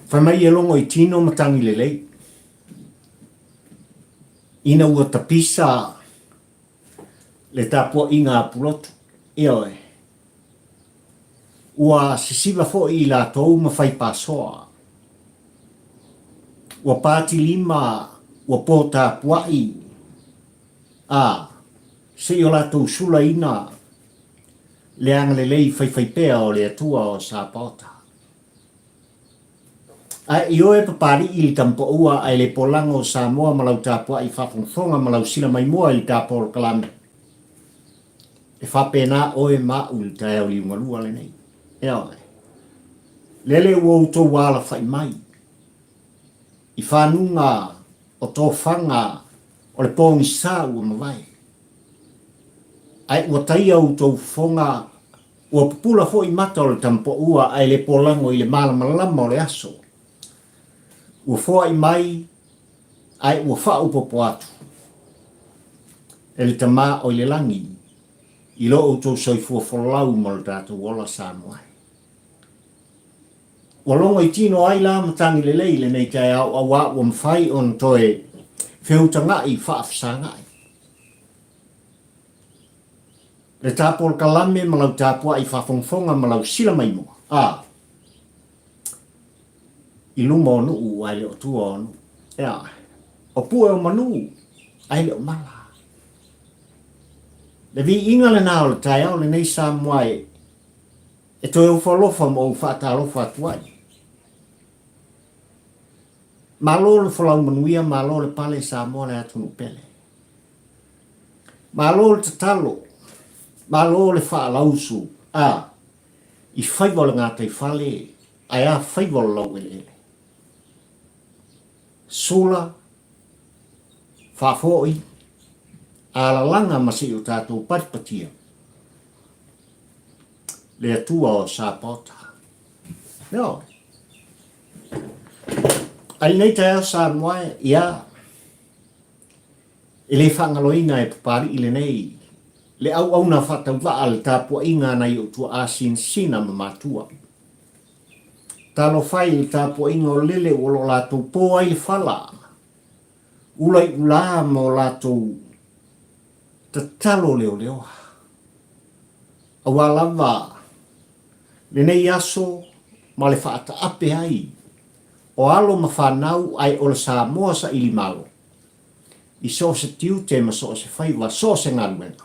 Fai mai e logo i tino matagi lelei. Ina ua tapisa le tapuaiga a Pulotu. Ioe. Ua sisiva foi i latou ma fai pasoa. Ua patilima, ua po tapuai, a, se i o latou sulaina le agalelei faifaipea o le Atua o Sapaota. Ae ioe Papalii i le Tamapaua ae le polago o Samoa ma lau tapuai faafogafoga ma lau sila maimoa i le tapolokalame. E faapena oe ma au i le taeao liugalua lenei. Ioe. Lele ua outou alafai mai i fanuga o tofaga o le pogisa ua mavae. Ae ua taia outou fofoga, ua pupula foi mata o le tamapaua ae le polago i le malamalama o le aso. Ua foai mai ae ua faaopoopo atu e le Tama o i le lagi i lo outou soifua folau ma lo tatou ola Samoa e. Ua logo i tino ai la matagi lelei i lenei taeao auā ua mafai ona toe feutagaʻi faafesagaʻi. Le tapolokalame ma lau tapuaʻi faafogafoga ma lau sila maimoa, a i luma o nuu ae le o tua o nuu. Ea, o pue o manu ae le o mala. Le viiga lena o le taeao lenei Samoa e e toe ofo alofa ma ou faatalofa atu ai. Malo le folau manuia, malo le pale Samoa le atunuu pele. Malo le tatalo, malo le faalausu a i faiva o le gataifale ae a faiva o le laueleele. Sula, faafoi, alalaga ma se i o tatou patipatia le Atua o Sapaota. Ioe. Ae i lenei taeao Samoa e, ia, e le faagaloina e Papalii lenei le auauna faatauvaa a le tapuaiga a nai ou tuaa sinasina ma matua. Talofa e i le tapuaiga o lele ua lo latou po ai le fala, ula i ulā ma o latou tatalo leoleoa. Aua lava lenei aso ma le faataape ai o alo ma fanau ae o le Samoa saili malo i so o se tiute ma so o se faiva, so o se galuega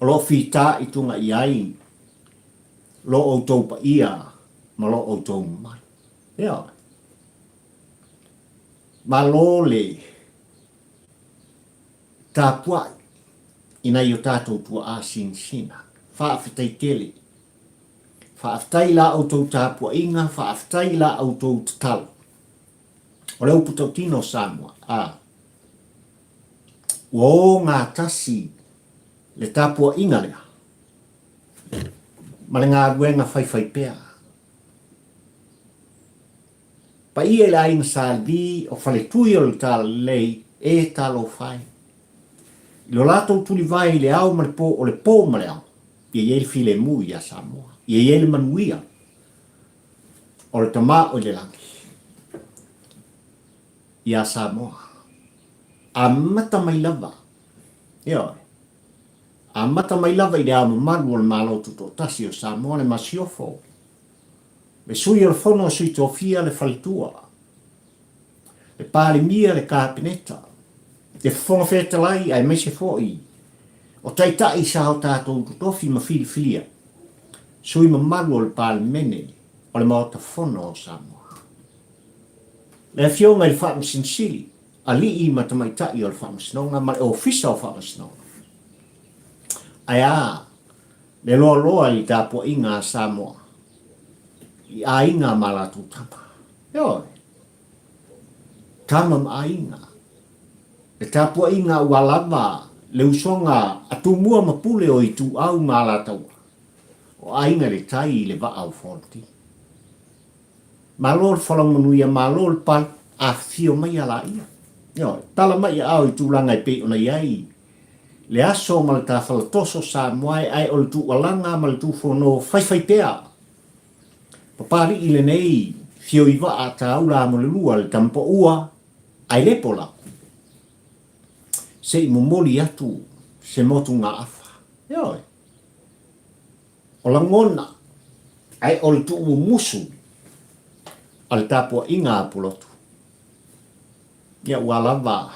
o lo o fita i tuga i ai lo outou paia ma lo outou mamalu. Ioe. Malo le tapuai i nai o tatou tuaa sinasina. Faafetai tele. Faafetai i la outou tapuaiga, faafetai i la outou tatalo. O le upu tautino o Samoa, a ua ogatasi le tapuaiga lea ma le galuega faifaipea. Paia i le aiga Sa Levi o Faletui o le Talalelei e talofa e. I lo latou tulivae i le ao ma le po, o le po ma le ao, ia i ai le filemu iā Samoa, ia i ai le manuia o le Tama o i le Lagi iā Samoa. Amata mai lava, ioe, amata mai lava i le ao mamalu o le Malo Tutoatasi o Samoa, le Masiofo, le Sui o le Fono a Sui Tofia, le Faletua, le Palemia, le Kapeneta, le Fofoga Fetalai aemaise foi o Taitai sa o tatou totofi ma filifilia, sui mamalu o le Palemene o le Maota Fono o Samoa. Le Afioga i le Faamasino Sili, Alii ma Tamaitai o le Faamasinoga ma le Ofisa o Faamasinoga. Ae a le loaloa i tapuaiga a Samoa i aiga ma latou tama. Ioe. Tama ma aiga. Le tapuaiga ua lava le usoga a Tumua ma Pule o Ituau ma Alataua, o aiga i le tai i le vaa o Fonoti. Malo le folau manuia, malo le pale, afifio mai a laia. Ioe, tala mai aao i tulaga e pei ona i ai le aso ma le tafala toso Samoa e ae o le tuualaga ma le tufono faifaipea. Papalii lenei. fio i vaa taula mo le lua le tamapaua ae le polau. Se i momoli atu se motugaafa. Ioe. O lagona, ae o le tuumumusu a le tapuaiga a Pulotu. Ia ua lava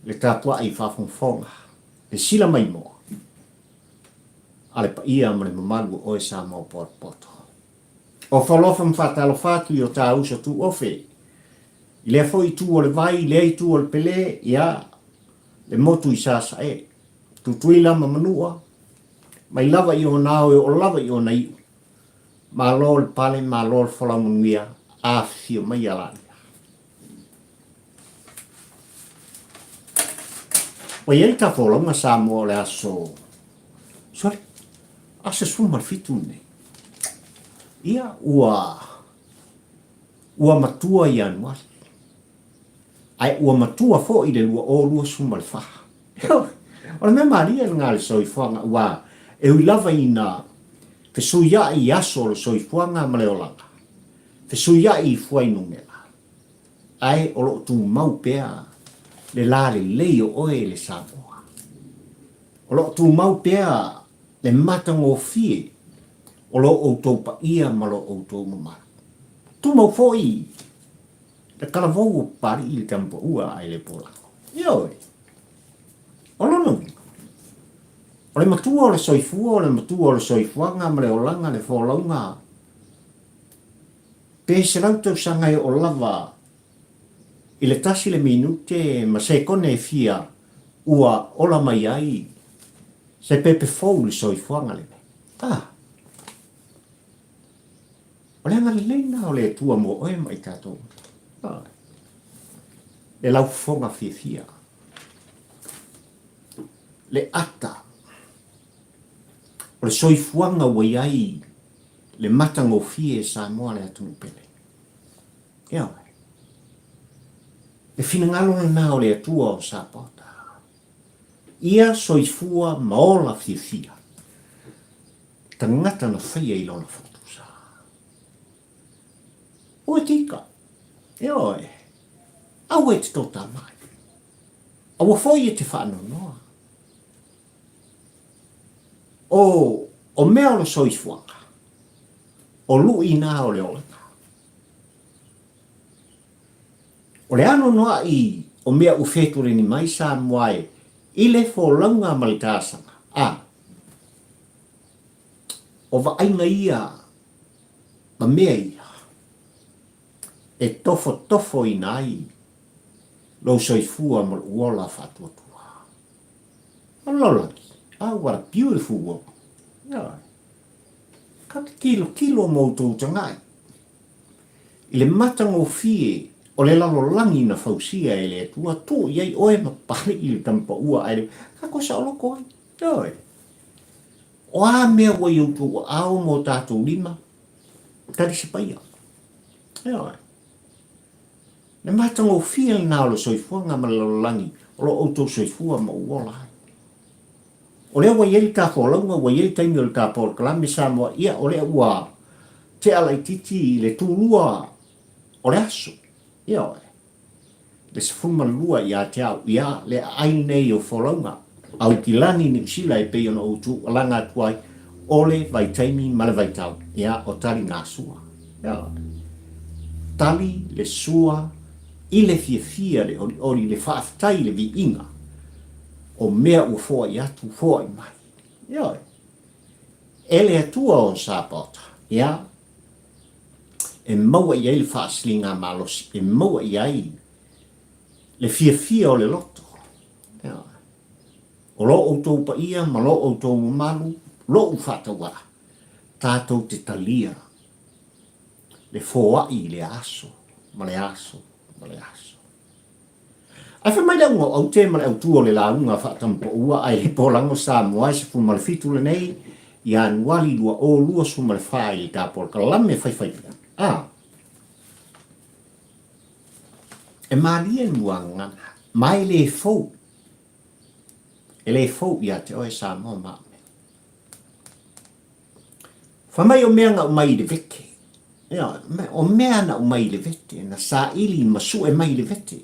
le tapuai faafogafoga, le sila maimoa a le paia ma le mamalu o oe Samoa potopoto. O falofa ma faatalofa atu i o ta uso tuofe, i lea foi itu o le vai, i lea itu o le pele, ia, le motu i Sasae, Tutuila ma Manua, mai lava i ona ao e oo lava i ona iu. Malo le pale, malo le folau manuia, afifio mai alalia. Ua i ai le ta folauga Samoa o le aso, sorry, aso 17 lenei. Ia, ua, ua matua Ianuari. Ae ua matua foi le 2024. O le mea malie lena i le soifuaga, aua e ui lava ina fesuiaʻi i aso o le soifuaga ma le olaga, fesuiaʻi i fuainumera, ae o lo o tumau pea le lalelei o oe le Samoa. O lo o tumau pea le matagofie o lo outou paia ma lo outou mamalu. Tumau foi le talavou o Papali'i i le Tamapaua ae le Polago. Ioe. O lona uiga, o le matua o le soifua, o le matua o le soifuaga ma le olaga, le folauga, pe 100 tausaga e oo lava i le tasi le minute ma sekone e fia ua ola mai ai se pepe fou i le soifuaga lenei. Ah! O le agalelei lena o le Atua mo oe ma i tatou. Ah! Le laufofoga fiafia. Le ata o le soifuaga ua i ai le matagofie e Samoa le atunuu pele. Ioe. Le finagalo lena o le Atua o Sapaota. Ia soifua ma ola fiafia. Tagata na faia i lona fatusa. Ua tika. Ioe. Aua e te tōtā mai. Aua foi e te whaanoanoa. O, o mea o le soifuaga, o luʻi nā o le olaga. O le anoanoaʻi o mea ua fetuleni mai Samoa e i le folauga ma le taasaga, a, o vaaiga ia ma mea ia e tofotofoina ai lou soifua ma lou ola faatuatua. O le lalolagi, oh what a beautiful world. Ioe. Ka te tilotilo ma outou tagai i le matagofie o le lalolagi na fausia e le Atua, tuu i ai oe ma Papali'i le tama paua ae le ka koe saoloko ai. Ioe. O a mea ua i outou aao ma o tatou lima, tali se paia. Ioe. Le matagofie lena o le soifuaga ma le lalolagi o lo outou soifua ma ou ola ai. O lea ua i ai le ta folauga, ua i ai le taimi o le ta polokalame Samoa, ia o lea ua tea laitiiti i le tulua o le aso. Ioe. Le 12 ia te au, ia, le aai lenei o folauga, Aukilani Niu Sila e pei ona ou tuualaga atu ai, o le vaitaimi ma le vaitau, ia, o tali nā sua. Ia, tali le sua i le fiafia, le olioli, le faafetai, le viiga o mea ua foai atu, foai mai. Ioe. E le Atua o Sapaota, ia, e maua i ai le faasiliga malosi, e maua i ai le fiafia o le loto. Ioe. O lo outou paia ma lo outou mamalu, lo'u faatauaa, tatou te talia le foai i le aso ma le aso ma le aso. Ae fai mai le auga o Aute ma le autū o le lauga faatamapaua ae le polago Samoa e 17 lenei Ianuari 2024 i le ta polokalame faifaipea. A. E malie le muagagana, ma e le fou. E le fou ia te oe Samoa ma au nei. Fai mai o mea na aumai i le veke. Ioe, o mea na aumai i le vete, na saili ma sue mai i le vete.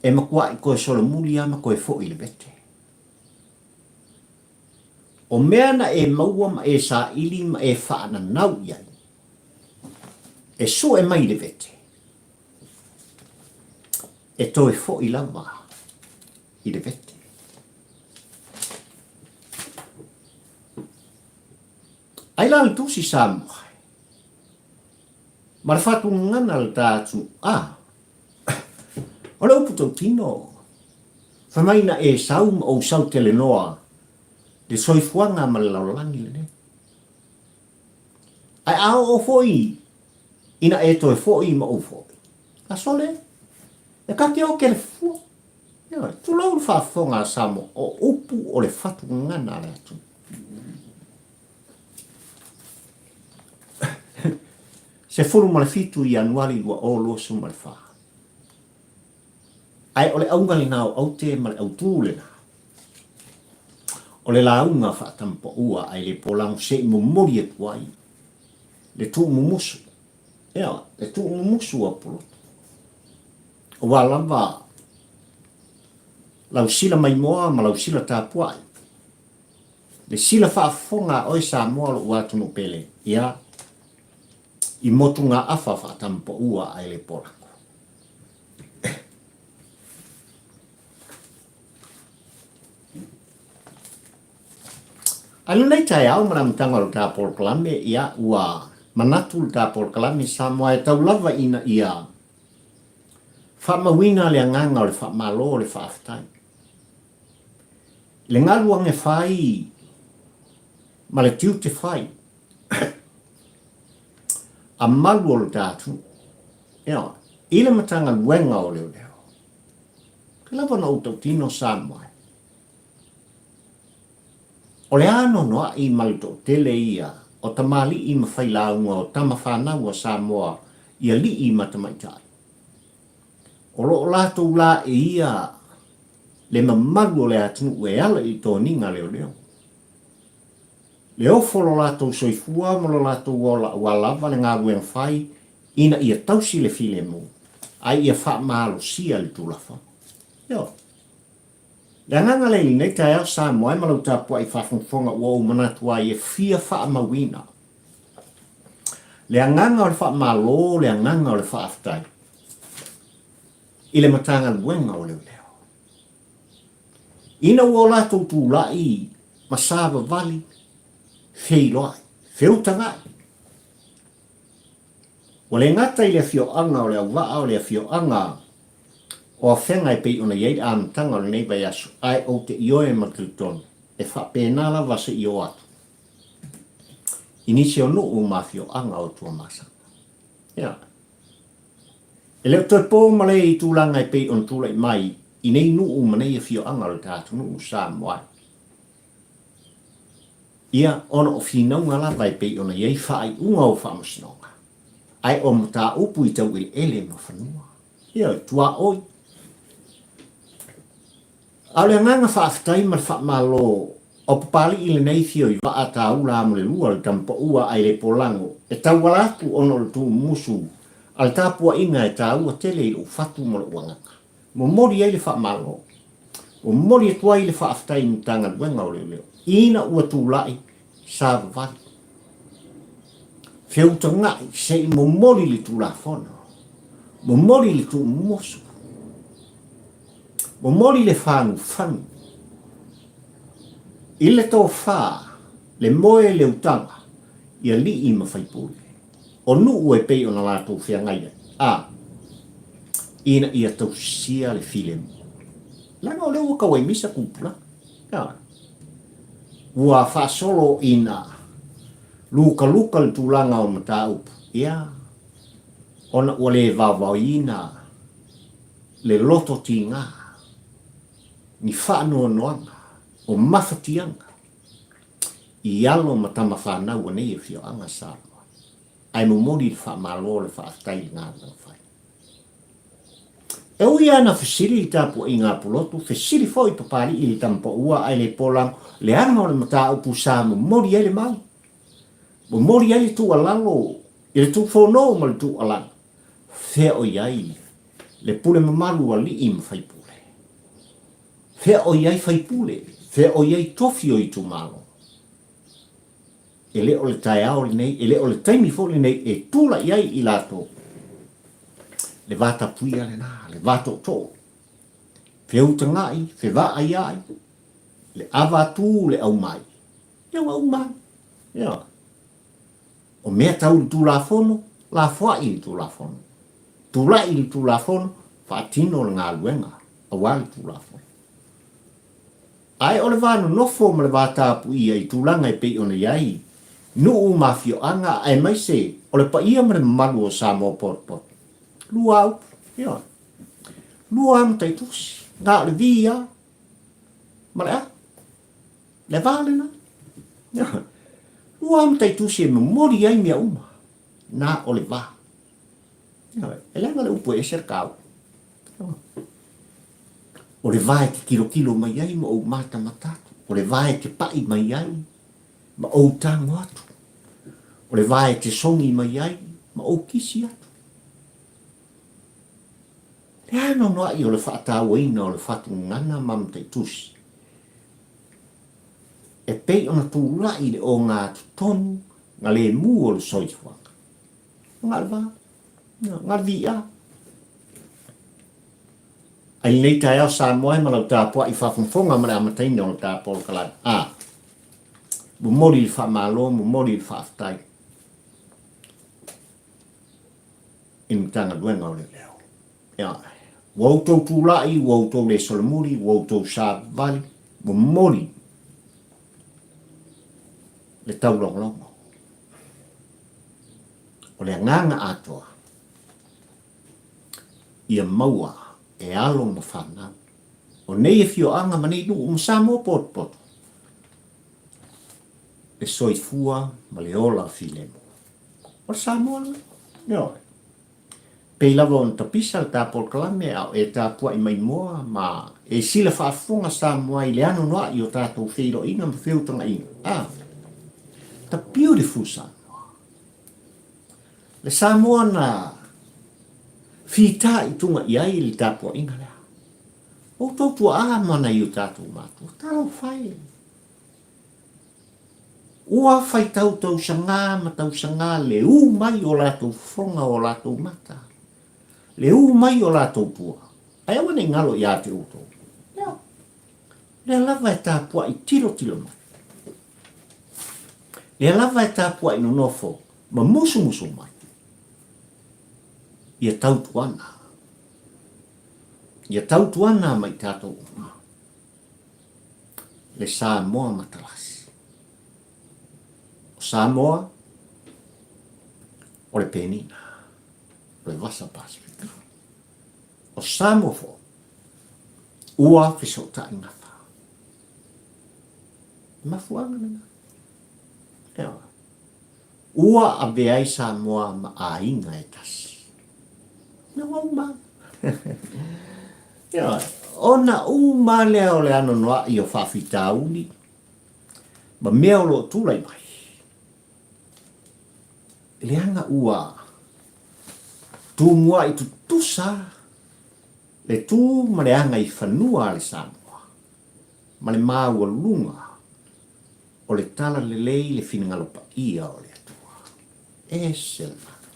E matuaʻi toe solomuli lava ma toe foi i le vete. O mea na e maua ma e saili ma e faananau i ai, e sue mai i le vete, e toe foi lava i le vete. Ai la le Tusi Samoa ma le faatulagana a le ta atunuu, a, o le upu tautino, fai mai na e sau ma ou sau telenoa le soifuaga ma le lalolagi lenei. Ae a oo foi ina e toe foi ma ou foi, a sole, e ka te oke le fua. Ioe, tulou le faafofoga a Samoa, o upu o le fatugagana a le atunuu. 17 Ianuari 2024. Ae o le auga lena o aute ma le autū lena. O le lauga faatamapaua ae le polago se i momoli atu ai le tuumumusu. Ioe, le tuumumusu a Pulotu. Aua lava lau sila maimoa ma lau sila tapuai. Le sila faafofoga a oe Samoa lou atunuu pele, ia, i motugaafa faatamapaua ae le polago. Ae lenei taeao ma le amataga o le ta polokalame, ia, ua manatu le ta polokalame Samoa e tau lava ina ia faamauina le agaga o le faamalo o le faafetai. I le galuega fai ma le tiute fai a malu o le ta atunuu, ioe, i le Matagaluega o Leoleo. Ke lava ona ou tautino Samoa e. O le anoanoai ma le toatele ia o tamalii ma failauga o tama fanau a Samoa i alii ma tamaitai. O lo o latou laeia le mamalu o le atunuu e ala i toniga leoleo. Le ofo lo latou soifua ma lo latou ola aua lava le galuega fai ina ia tausi le filemu, a ia faamalosia le Tulafono. Ioe. Le agaga lea i lenei taeao Samoa e ma lau tapuai faafogafoga ua ou manatu ai e fia faamauina le agaga o le faamalo, le agaga o le faafetai i le Matagaluega o Leoleo. Ina ua o latou tulai ma savavali, feiloai, feutagai. Ua le gata i le afioaga o Leauvaa o le afioaga o Afega e pei ona i ai le amataga o lenei vaiaso, ae ou te ioe ma le talitonu, e faapena lava se i oo atu i nisi o nuu ma afioaga o Tuamasaga. Ia. E le o toe po ma le i tulaga e pei ona tulai mai i nei nuu ma nei afioaga o le ta atunuu Samoa. Ia, ona o finauga lava e pei ona i ai faaiuga o faamasinoga, ae o mataupu i taueleele ma fanua. Ioe, tuaoi. A o le agaga faafetai ma le faamalo o Papalii lenei fio i vaa taula amolelua le tamapaua ae le polago e tauala atu ona o le tuumusu a le tapuaiga e taua tele i lou fatu ma lou agaga. Momoli ai le faamalo. Momoli atu ai le faafetai i Matagaluega o Leoleo ina ua tulai savavali. Feutagaʻi se i momoli le Tulafono, momoli le tuumusu, momoli le fanufanu i le tofa, le moe le utaga i alii ma faipule o nuu e pei ona latou feagai ai, a ina ia tausia le filemu. Leaga o lea ua tau ai misa tupulaga. Ioe. Ua faasolo ina lukaluka le tulaga o mataupu, ia, ona ua le vaovaoina le loto tiga, ni faanoanoaga, o mafatiaga i alo ma tama fanau a nei afioaga Samoa. Ae momoli le faamalo le faafetai i le galuega fai. E ui lava ina fesili le tapuaiga a Pulotu, fesili foi Papalii i le tama paua ae le polago leaga o le mataupu sa momoli ai le mau. Momoli ai le tuualalo i le tuufono ma le tuualalo, fea o i ai le pule mamalu a alii ma faipule? Fea o i ai faipule? Fea o i ai tofi o itumalo? E le o le taeao lenei, e le o le taimi foi lenei e tulai ai i latou. Le vatapuia lena, le vatootoo, feutaga'i, fevaaia'i, le avatū, le aumai, ia ua uma ai. Ioe. O mea tau i le Tulafono, lafoai i le Tulafono. Tulai i le Tulafono, faatino le galuega aua le Tulafono. Ae o le va nonofo ma le va tapuia i tulaga e pei ona i ai nuu ma afioaga aemaise o le paia ma le mamalu o Samoa potopoto. Lua upu, ioe. Lua ma taitusi, na o le vi lava ma le a. Le va lena. Ioe. Lua ma taitusi e momoli ai mea uma, na o le va. Ioe. E leaga le upu e ese le kāu. O le va e te tilotilo mai ai ma ou matamata atu. O le va e te paʻi mai ai ma ou tago atu. O le va e te sogi mai ai ma ou kisi atu. Le anoanoai o le faatauaina o le fatugana ma mataitusi e pei ona tulai le ogatotonu na lemu o le soifuaga. Na le va, na le VA. Ai lenei taeao Samoa e ma lau tapuai faafogafoga ma le amataina o le ta polokalame. A, momoli le faamalo, momoli le faafetai i le Matagaluega o Leoleo. Ia, ua outou tulai, ua outou le solomuli, ua outou savali, momoli le taulogologo. O le agaga atoa, ia maua e alo ma fanau o nei afioaga ma nei nuu ma Samoa potopoto le soifua ma le ola filemu. O le Samoa lena. Ioe. Pei lava ona tapisa le ta polokalame a o e tapuai mai moa ma e sila faafofoga Samoa i le anoanoai o tatou feiloaiga ma feutagaiga. Ah, the beautiful Samoa. Le Samoa na fitaituga i ai le tapuaiga lea. O outou tuaa ma nai o tatou matua, talofa e. Ua faitau tausagā ma tausagā le ū mai o latou fofoga o latou mata, le ū mai o latou pua, ae aua ne i galo ia te outou. Lea, lea lava e tapuai tilotilo mai. Lea lava e tapuai nonofo ma musumusu mai ia tautuana, ia tautuana ma i tatou uma, le Samoa matalasi. O Samoa, o le Penina, o le Vasa Pasifika. O Samoa foi, ua fesootai gafa. Mafuaaga lena. Ioe. Ua ave ai Samoa ma aiga e tasi. Na ua uma. Ioe. Ona uma lea o le anoanoai o faafitauli ma mea o lo o tulai mai. Leaga ua tumuai tutusa le tu ma le agaifanua a le Samoa ma le maualuga o le talalelei le finagalo paia o le Atua. Ese le mana.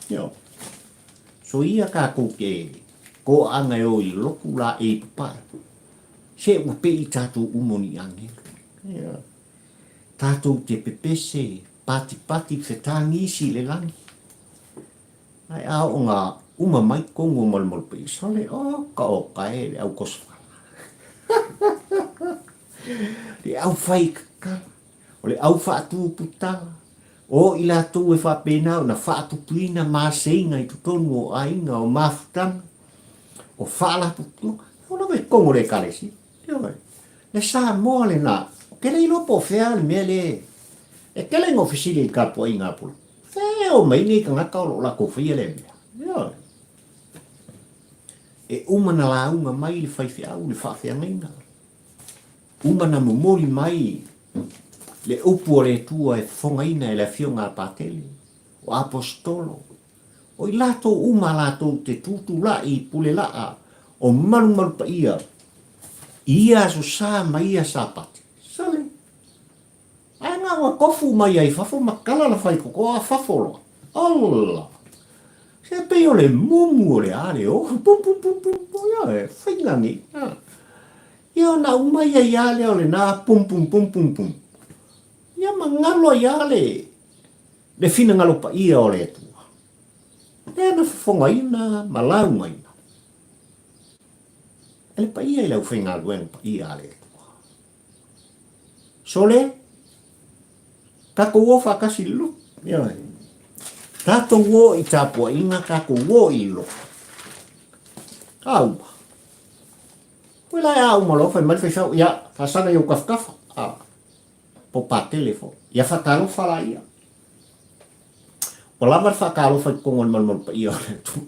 Ioe. So ia kākou ke kōaga e o i loku la e i papae. Se ua pei tātou umo ni agelu. Ioe. Tātou te pepese, patipati, fetāgisi i le lagi. Ae a oo nga uma mai kongu o Malumalu Paia, sole oka oka e le au kosofala. Le au whai kakala, o le au whaatūputala, o i latou e whaapena ona whaatupuina maaseinga i totonu o aiga, o mafutanga, o whaalapotopotoga. O lava e kongo le ekalesia. Ioe. Le Samoa lena, ke le iloa po o fea le mea le, e tele ina o fesili i le tapuaiga a Polo. Fea o mai nei tagata o lo o latou faia lea mea. Ioe. E uma na lauga mai le faifeau, le faafeagaiga. Uma na momoli mai Le upu o le Atua e fofogaina e le Afioga a Patele, o Aposetolo, o i latou uma latou te tutulai i pule laa o malumalu paia i ia aso sa ma ia Sapati. Sole! Ae na ua tofu mai ai fafo ma kala la fai koko a fafo loa. Ola! Se pei o le mumu o le a le ofu pum pum pum pum pum ia e faiga nei. Ia ona uma ia ia lea o lena pum pum pum pum pum. Ia ma galo ai a le le finagalo paia o le Atua. Lea na fofogaina ma laugaina e le paia i le aufaigaluega paia a le Atua. Sole, tatou o faatasi i le lotu. Ioe. Tatou o i tapuaiga, tatou o i le lotu. A uma. Koe la e a uma loa, fai mai le faifeau, ia, faasaga i ou tafatafa. A, po patele foi. Ia faatalofa laia. Ua lava le faatalofa i totonu o le malumalu paia o le Atua.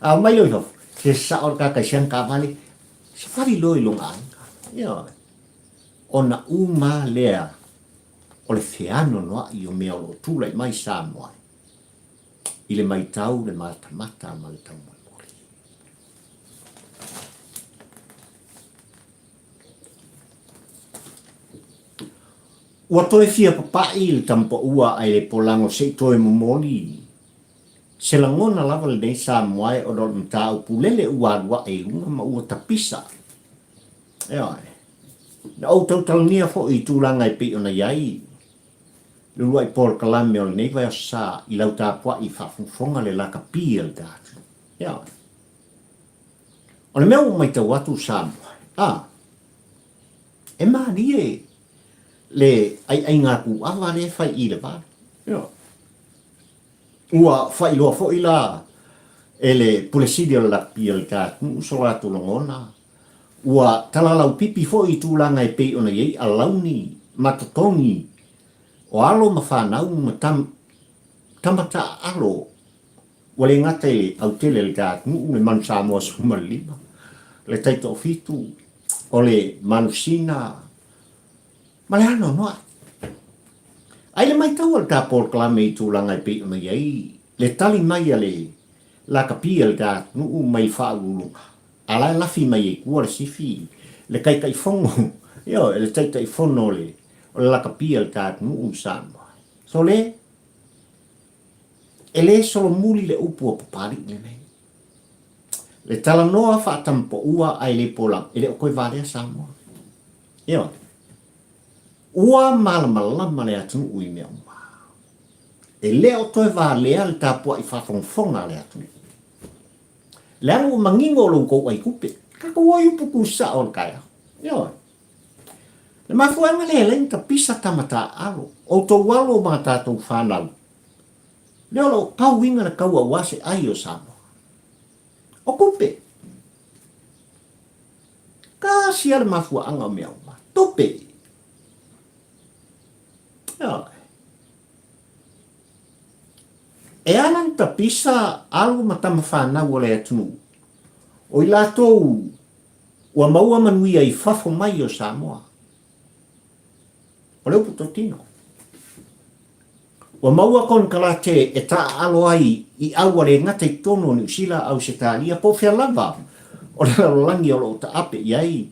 A omai lea i fafo, se sao le tagata i siana taavale, safali loa i lona aiga. Ioe. Ona uma lea o le feanoanoa'i o mea o lo o tulai mai Samoa i le maitau, le matamata ma le taumolimoli. Ua toe fia papa'i le tamapaua ae le polago se i toe momoli se lagona lava lenei Samoa e ona o le mataupu lele ua alu ae i luga ma ua tapisa. Ioe. Na ou tautalania foi i tulaga e pei ona i ai le uluai polokalame o lenei vaiaso sa i lau tapua'i faafogafoga le lakapi a le tatou. Ioe. O le mea ua maitau atu Samoa, a, e malie le aiaiga kūʻava lea e fai i le va. Ioe. Ua faailoa foi la e le Pule Sili o le Lakapi a le Tatunuu so latou lagona, ua talalaupipi foi i tulaga e pei ona i ai alauni ma totogi o alo ma fanau ma tama taaalo ua le gata i le autele o le Tatunuu, le Manu Samoa 15, le Taitoafitu, o le Manusina ma le anoanoai. A i le maitau a le ta polokalame i tulaga e pei ona i ai le tali mai a le lakapi a le atunuu mai le faauluuluga, a la e lafi mai ai tua le sifi, le taitaifono, ioe, le taitaifono o le lakapi a le atunuu i Samoa. Sole, e le solomuli le upu a Papalii lenei. Le talanoa faatamapaua ae le polau, e le o toe valea Samoa. Ioe. Ua malamalama le atunuu i mea uma. E le o toe valea le tapuai faafogafoga a le atunuu. Leaga ua manino lo outou aitupe. Tatou o i upu tusao o le taeao. Ioe. Le mafuaaga lea e ala ai ona tapisa tama taaalo, outou alo ma tatou fanau, lea o lo o tauina le taua aua se ai o Samoa. O tupe. Tasi lava le mafuaaga o mea uma. Tupe. Ioe. E ala ona tapisa alo ma tama fanau o le atunuu, o i latou ua maua manuia i fafo mai o Samoa. O le upu tautino. Ua maua konekarate e taaalo ai i aua le gata i totonu o Niu Sila, Ausetalia, po o fea lava o le lalolagi o lo o taape i ai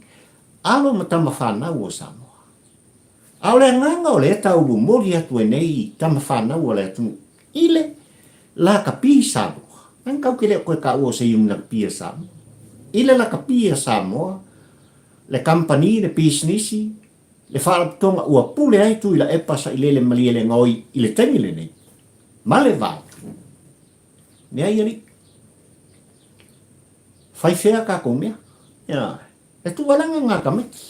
alo ma tama fanau o Samoa. A o le agaga o lea tau momoli atu ai nei tama fanau a le atunuu i le lakapi Samoa, leaga tatou te le o toe taua o se iuni lakapi a Samoa, i le lakapi a Samoa, le kamupani, le pisinisi, Le faalapotopotoga ua pule ai Tuilaepa Sailele Malielegaoi i le taimi lenei, ma le vai. Mea ia alii. Fai fea tatou mea. Ia, e tuualaga ngā tamaiti.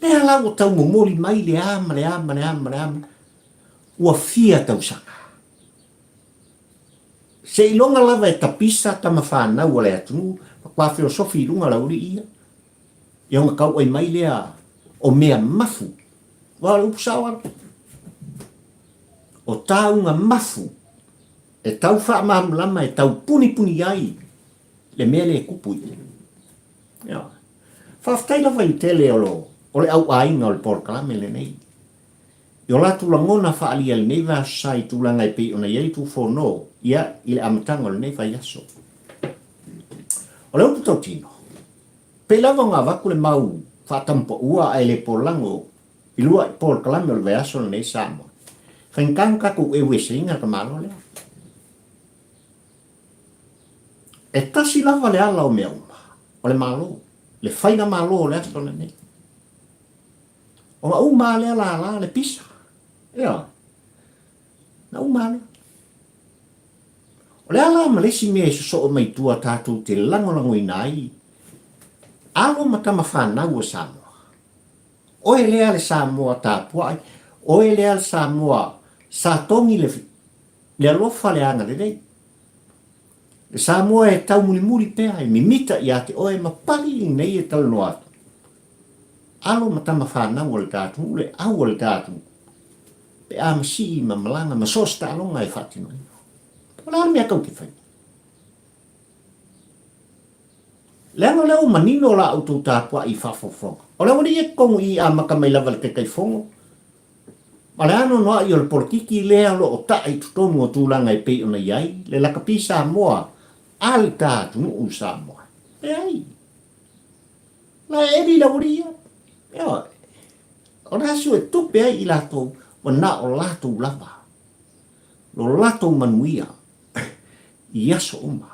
Lea la ua tau momoli mai le a ma le a ma le a ma le a. Ua fia tausaga. Seiloga lava e tapisa tama whānau a le atunuu, faatoa feosofi i lunga lau alii ia. Ia ona tauai mai lea o mea mafu. Aua o le upu sao lava. O tāuga mafu e tau faamalamalama, e tau punipuni ai le mea lea e tupu i i. Ioe. Faafetai lava i le tele o O le auaiga o le polokalame lenei. I o latou lagona faaalia i lenei vaiaso sa i tulaga e pei ona i ai Tufono ia i le amataga o lenei vaiaso. O le upu tautino, pei lava ona avatu le mau faatamupaua ae le polago i lua'i polokalame o le vaiaso lenei Samoa. Faigata ona tatou eueseina le tamaloa lea. E tasi lava le ala o mea uma, o le Malo, le faigamalo o le aso lenei. Ona uma lava lea lala le pisa. Ioe. Na uma lava lea. O le a la ma le isi mea e sosoo mai tua tatou te lagolagoina ai alo ma tama fanau a Samoa? Oe lea le Samoa tapuai, oe lea le Samoa sa togi le, le alofa le agalelei. Le Samoa e taumulimuli pea, e mimita ia te oe ma pali lenei e talanoa atu. Alo ma tama fanau a le ta atunuu, le au a le ta atunuu, pe a masii ma malaga ma so o se taaloga e faatinoina. O le a le mea tou te faia? Leaga o lea ua manino la outou tapuai i faafofoga. O le aualii e totonu i i amata mai lava i le Taitaifono, ma le anoanoai o le polokiki lea o lo o ta'a i totonu o tulaga e pei ona i ai le lakapi Samoa a le ta atunuu Samoa. Leai. La e eli le aualii ia. Ioe. O le aso e tupe ai i latou, ua na o latou lava. Lo latou manuia i aso uma.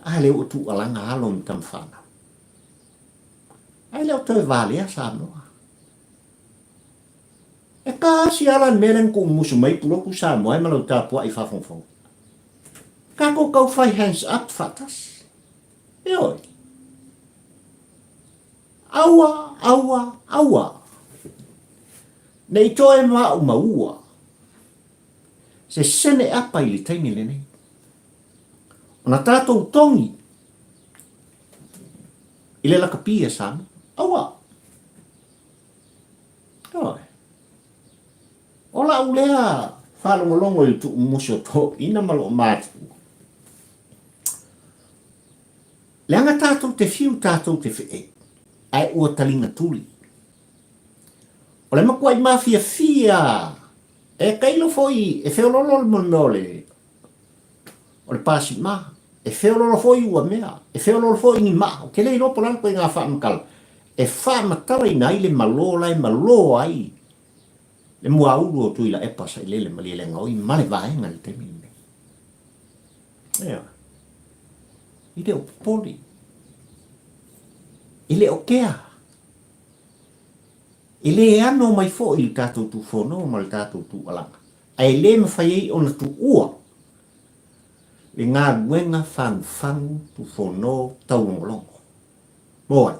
A lea ua tuualaga alo ma tama fanau. Ae le o toe valea Samoa. E kasi ala le mea lea na tuumusu mai Pulotu Samoa e ma lau tapuai faafogafoga. Tatou tau fai hands up faatasi. Ioe. Aua, aua, aua. Ne i toe maaumaua se sene apa i le taimi lenei. Ona tatou togi i le lakapi a Samoa. Aua. Ioe. O lau lea faalogologo i le tuumusu o toeaiina ma loo matutua. Leaga tatou te fiu tatou te feei, ae ua taliga tuli. O le matuai mafiafia e tailo foi e feololo le mea o le o le pasima, e feololo foi ua mea, e feololo foi ni maa. Ou te le iloa po o le a le ituaiga faamatala e faamatalaina ai le malo la e malo ai le muaulu o Tuilaepa Sailele Malielegaoi ma le vaega i le taimi lenei. Ioe. E le o popole. E le o kea. E le ano mai foi le tatou Tufono ma le tatou Tualaga, ae le mafai ai ona tuua le galuega fagufagu Tufono taulogologo. Mo ai?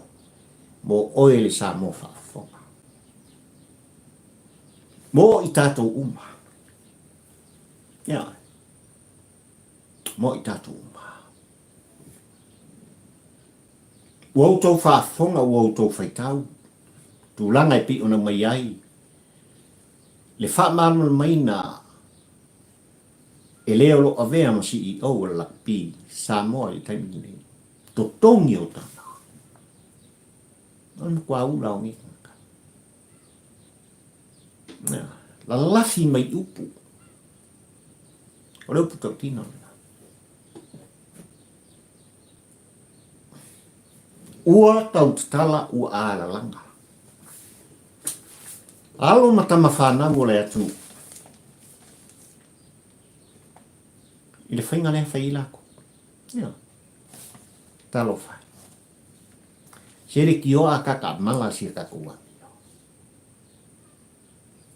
Mo oe le Samoa faafofoga. Mo i tatou uma. Ioe. Mo i tatou uma. Ua outou faafofoga, ua outou faitau, tulaga e pei ona mai ai le faamalamalamaina e le o lo o avea ma CEO o le Lakapi Samoa i le taimi lenei, totogi o tala. O le matua ula o nei tagata. Lalafi mai upu. O le upu tautino lena. Ua tautatala ua alalaga. Alo ma tama fanau o le atunuu i le faiga lea fai ai lakou. Ioe. Talofa e. Se le tioa a kaka mala si a tatou amio.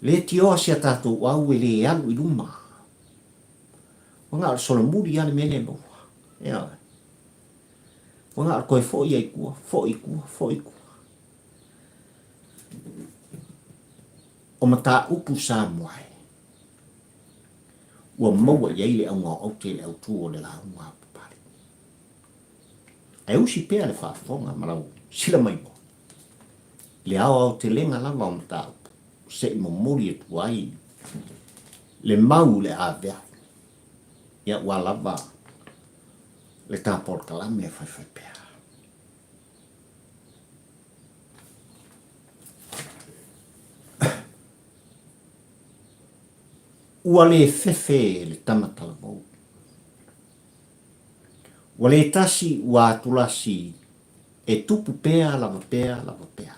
Le tioa si a tatou au e le alu i luma. Ua na o le solomuli lava le mea lea e maua. Ioe. Ua na o le toe foi ai tua, foi tua, foi tua. O mataupu Samoa e, ua maua i ai le auga o aute i le autu o le lauga a Papalii. Ae usi pea le faafofoga ma lau silamaimoa i le aoaotelega lava o mataupu se i momoli atu ai le mau i le aveae, ia ua lava le ta polokalame e faifai pea. Ua le fefe le tama talavou. Ua le tasi ua atulasi e tupu pea lava pea lava pea.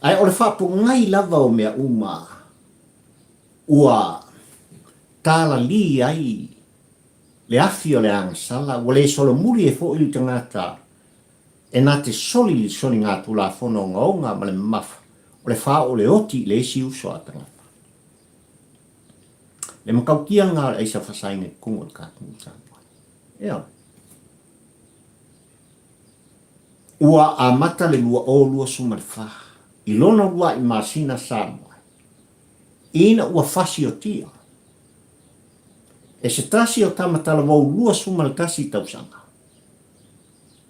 Ae o le faapogai lava o mea uma ua talalī ai le afi o le agasala, ua le solomuli ai foi le tagata e na te soli le soligatulafono ogaoga ma le mamafa o le faaoo le oti i le isi uso a tagata. Le matautia lena o le aisa fasaina i totonu o le tatou Samoa. Ioe. Ua amata le 2024 i lona uluai masina Samoa ina ua fasiotia e se tasi o tama talavou 21 tausaga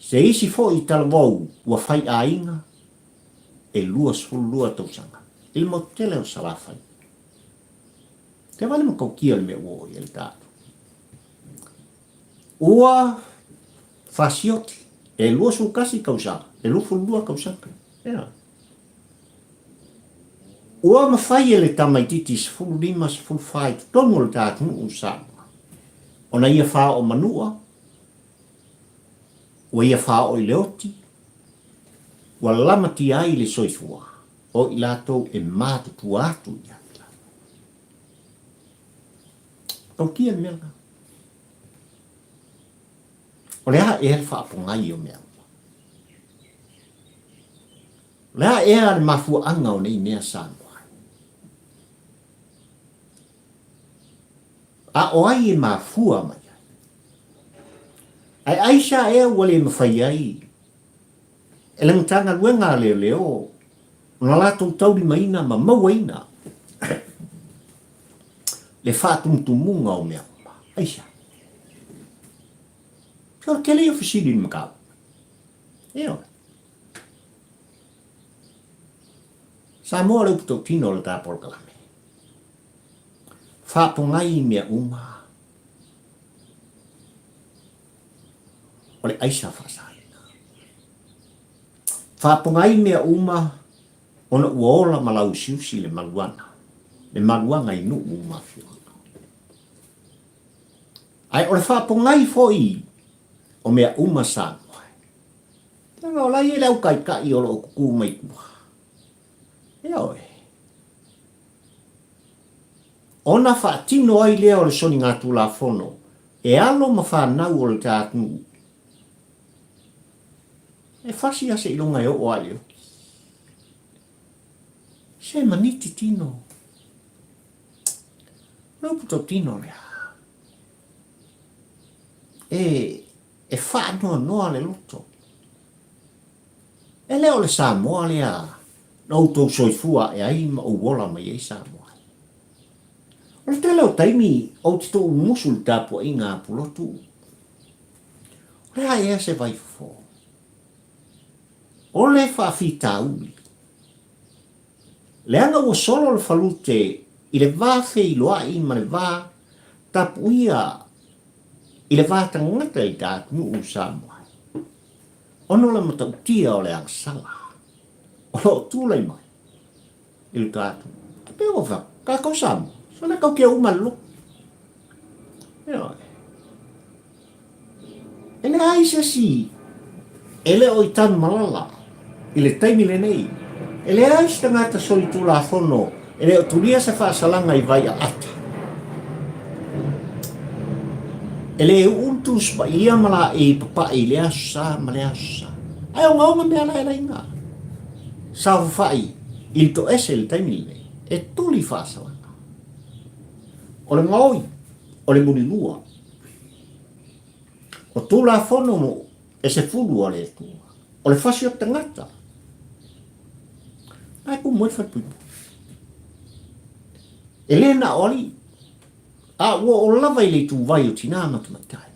se isi foi talavou ua faiaiga e 22 tausaga i le motu tele o Salafai. Te wale matautia le mea ua oo i ai le tatou. Ua fasioti e 21 tausaga, e 22 tausaga. Ea. Ua mafai e le tamaititi 15, 14 i totonu o le ta atunuu o Samoa ona ia faaoo manua, ua ia faaoo i le oti, ua lamatia ai le soifua o i latou e matutua atu ia te latou. Tautia le mea lena. O le a ea le faapogai o mea uma? O le a ea le mafuaaga o nei mea Samoa ai? A o ai e mafua mai ai? Ae aisea ea ua le mafai ai e le Matagaluega a Leoleo ona latou taulimaina ma mauaina le faatumutumuga o mea uma? Aisea? O le tele ia o fesili i le mataupu. Ioe. Samoa o le upu tautino o le ta polokalame. Faapogai i mea uma o le aisa faasaina. Faapogai mea uma ona ua ola ma lauusiusi le maluana, le maluaga i nuu ma afioaga. Ae o le faapogai foi o mea uma Samoa, leaga o la e i ai le au taitai o lo o tutu mai tua. Ioe. Ona faatino ai lea o le soligatulafono e alo ma fanau o le ta atunuu e fasi a seiloga e oo a i le oti. Se maniti tino. O le upu tautino lea. E, e faanoanoa le loto. E le o le Samoa lea na outou soifua ae ai ma ou ola mai ai Samoa. O le tele o taimi ou te tuumusu i le tapuaiga a Pulotu. O le a ea se vaifofo? O le faafitauli. Leaga ua solo le falute i le va feiloai ma le va tapuia i le va tagata i le atunuu o Samoa. Ona o le matautia o le agasala o lo o tulai mai i le tatou. E pei ua fai, tatou Samoa, so le tau kia uma le lotu. Ioe. E leai se isi e le o i Tanumalala i le taimi lenei. E leai se tagata solitulafono e le o tulia se faasalaga i Vaiaata. E le uu le Tusi Paia ma laei papae i lea aso sa ma lea aso sa. Ae ogaoga mea la e laina. Saofafai i le toese i le taimi lenei, e tuli faasalaga. O le gaoi, o le mulilua. O Tulafono e sefulu a le Atua, o le fasi o tagata. Ae tumu ai le falepuipui. E le na o alii, a ua oo lava i le ituvai o tinā ma tamaitai.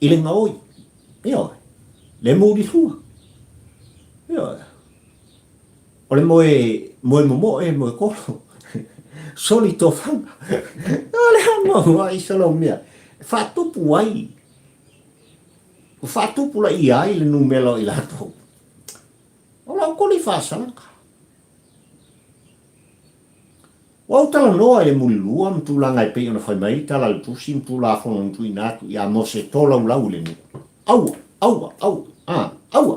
I le gaoi, ioe, le mulilua, ioe. O le moe, moe momoe, moe kolo, soli tofaga. O le a mau ai se lau mea e faatupu ai, ua faatupulaia ai le numera o i latou. O lau koli faasalaga. Ua ou talanoa i le mulilua ma tulaga e pei ona fai mai ai tala a le Tusi ma Tulafono na tuuina atu ia Mose e tolaulau i le nuu. Aua! Aua! Aua! A, aua!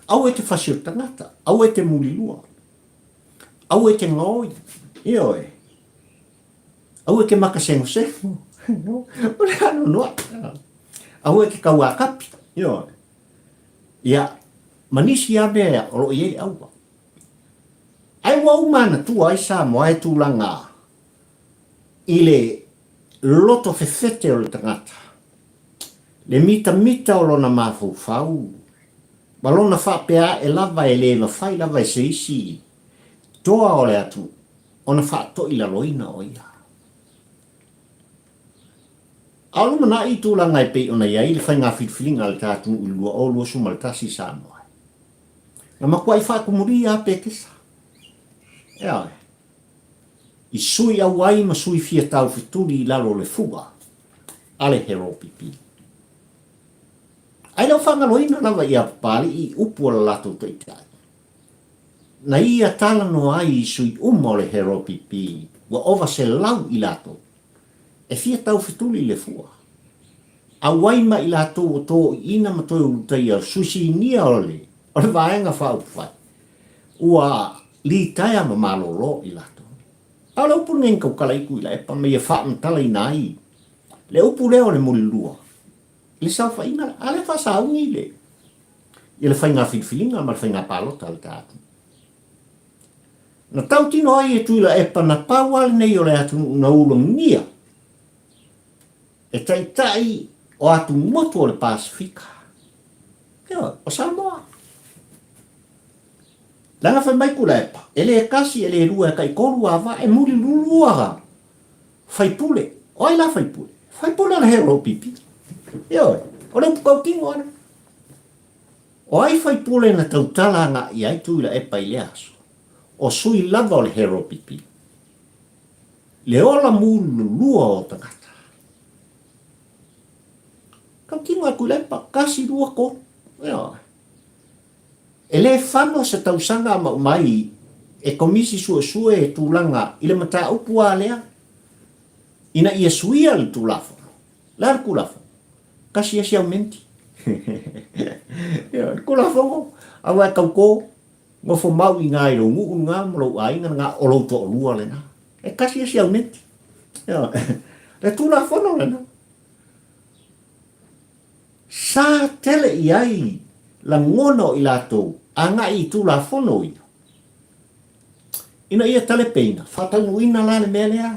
Aua e te fasi o le tagata. Aua e te mulilua. Aua e te gaoi. Ioe. Aua e te makasegosego. O le anoanoai. Aua e te tauākapi. Ioe. Ia, ma nisi lava mea o lo o i ai le aua. Ai ua uma manatua ai Samoa e tulaga i le loto fefete o le tagata, le mitamita o lona mafaufau, ma lona faapea ae lava e le mafai lava e se isi toa o le atunuu ona faatoilaloina o ia. A o lumanai i tulaga e pei ona i ai le faiga filifiliga a le ta atunuu i le 2021 Samoa, na matuai faatumulia lava Petesa. Ioe. I sui auai ma sui fia taufetuli i lalo o le fua a le HLPP. Ae le o faagaloina lava ia Papalii upu a le latou taitai. Na ia talanoa ai i sui uma o le HLPP ua ova 100 i latou e fia taufetuli i le fua. Auai ma i latou o toiina ma toe ulutaia sui sinia o le o le Vaega Faaupufai ua litaea ma malolo i latou. A o le upu lenei na tautala i Tuilaepa ma ia faamatalaina ai le upu lea o le mulilua i le saofaiga lea, a lea faasauni le ia le faiga filifiliga ma le faiga palota a le ta atunuu. Na tautino ai e Tuilaepa na pau lava lenei o le atunuu na ulagia e taitai o atumotu o le Pasefika. Ioe, o Samoa. Leaga fai mai Tuilaepa, e le tasi, e le lua, e taitolu a vaa, e mulilua faipule. O ai la faipule? Faipule o le HLPP. Ioe, o le upu tautino lea. O ai faipule na tautala agai ai Tuilaepa i lea aso? O sui lava o le HLPP. Le ola mulilua o tagata. Tautino e Tuilaepa, tasi, lua, tolu. Ioe. E le fano se tausaga ma uma ai e Komisi Suesue e tulaga i le mataupu a lea ina ia suia le Tulafono. Le a le Tulafono? Kasi ia siau menti. Ioe, le Tulafono, aua e tauto, nofo mau i ina i lou nuu lena ma lou aiga lena, o lou toalua lena. E kasi ia siau menti. Ioe, le Tulafono lena. Sa tele i ai lagona o i latou agai i Tulafono ia, ina ia talepeina, faataunuuina la le mea lea.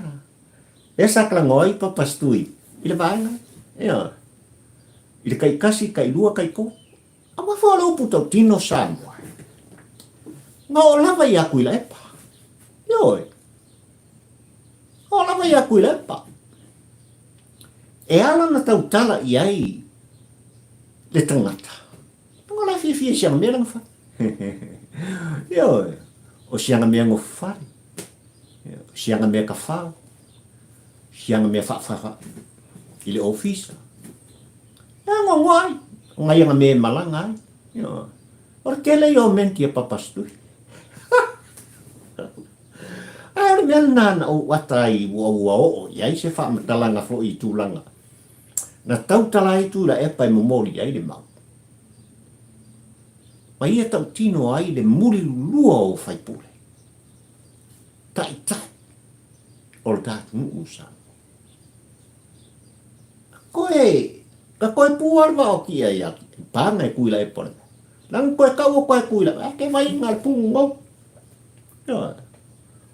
Lea sa talanoa ai Papa Stui i le vaega lea, ioe, i le taitasi, tailua, taitolu. Aua foi o le upu tautino Samoa, na oo lava ia Tuilaepa. Ioe, na oo lava ia Tuilaepa. E ala ona tautala i ai le tagata, leaga o la e fiafia i siana mea lana fale. Ioe, o siana mea nofo fale, o siana mea tafao, siana mea faafafa i le ofisa. E anoanoa ai, o nai ana mea e malaga ai. Ioe, o le tele ia o menti a Papasitui. Ae o le mea lena na ou ata ai ua ua oo i ai se faamatalaga foi i tulaga na tautala ai Tuilaepa e momoli ai le mau. Ma ia tautino ai le mulilulua o faipule, taitai o le ta atunuu o Samoa. Koe, ka koe pū a le vaa o kia ia pānga e Tuilaepa o le mea. Lana koe kaua koe Tuilaepa, a ke vai ngā le pū ngou.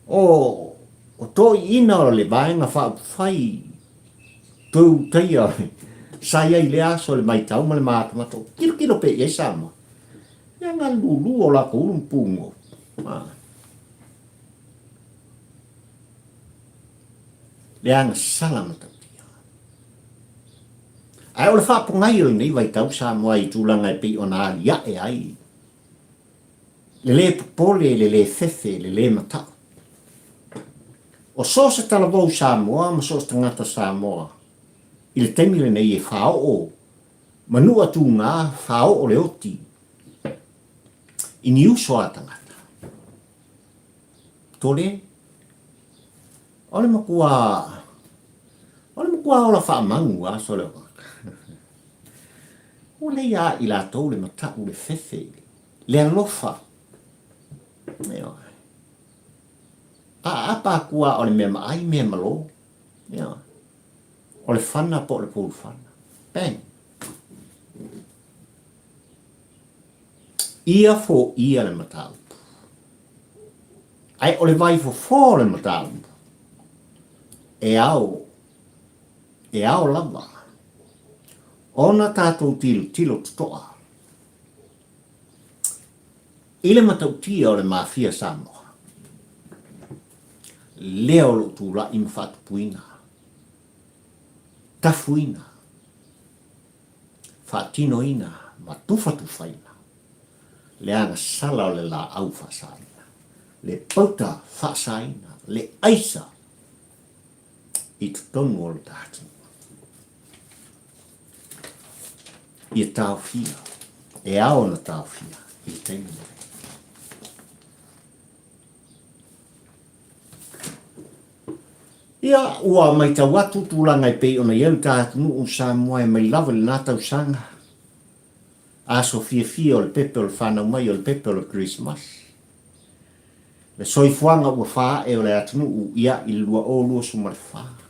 O, o toiina o le Vaega Faaupufai tou taia sa i ai i lea aso le maitau ma le matamata, o tilotilo pea i ai Samoa. Ia nga lulu o latou ulu ma pugou. Le agasala matautia. Ae o le faapogai o lenei vaitau Samoa i tulaga e pei ona aliae ai Le lē popole, le lē fefe, le lē mata'u. O so o se talavou Samoa ma so o se tagata Samoa i le taimi lenei e fāo'o ma nu'a tūgā, fāo'o le oti i ni uso a tagata. Tole. O le matua, o le matua ola faamanu a sole o tagata. Ua le ia i latou le matau le fefe, le alofa. Ioe. A aapa atu a o le mea maai, mea malo. Ioe. O le fana po o le poulu fana. Bang. Ia foia le mataupu. Ae o le vaifofo o le mataupu, e ao, e ao lava ona tatou tilotilo totoa i le matautia o le Mafia Samoa, lea o lo o tulai ma faatupuina, tafuina, faatinoina ma tufatufaina le agasala o le laau faasaina, le pauta faasaina, le aisa i totonu o le ta atunuu. Ia taofia, e ao ona taofia i le taimi lenei. Ia, ua matau atu tulaga e pei ona i ai lo ta atunuu o Samoa e mai lava i lena tausaga, aso fiafia o le pepe o le fanau mai o le pepe o le Kerisimasi. Le soifuaga ua faaee o le atunuu, ia, i le 2024.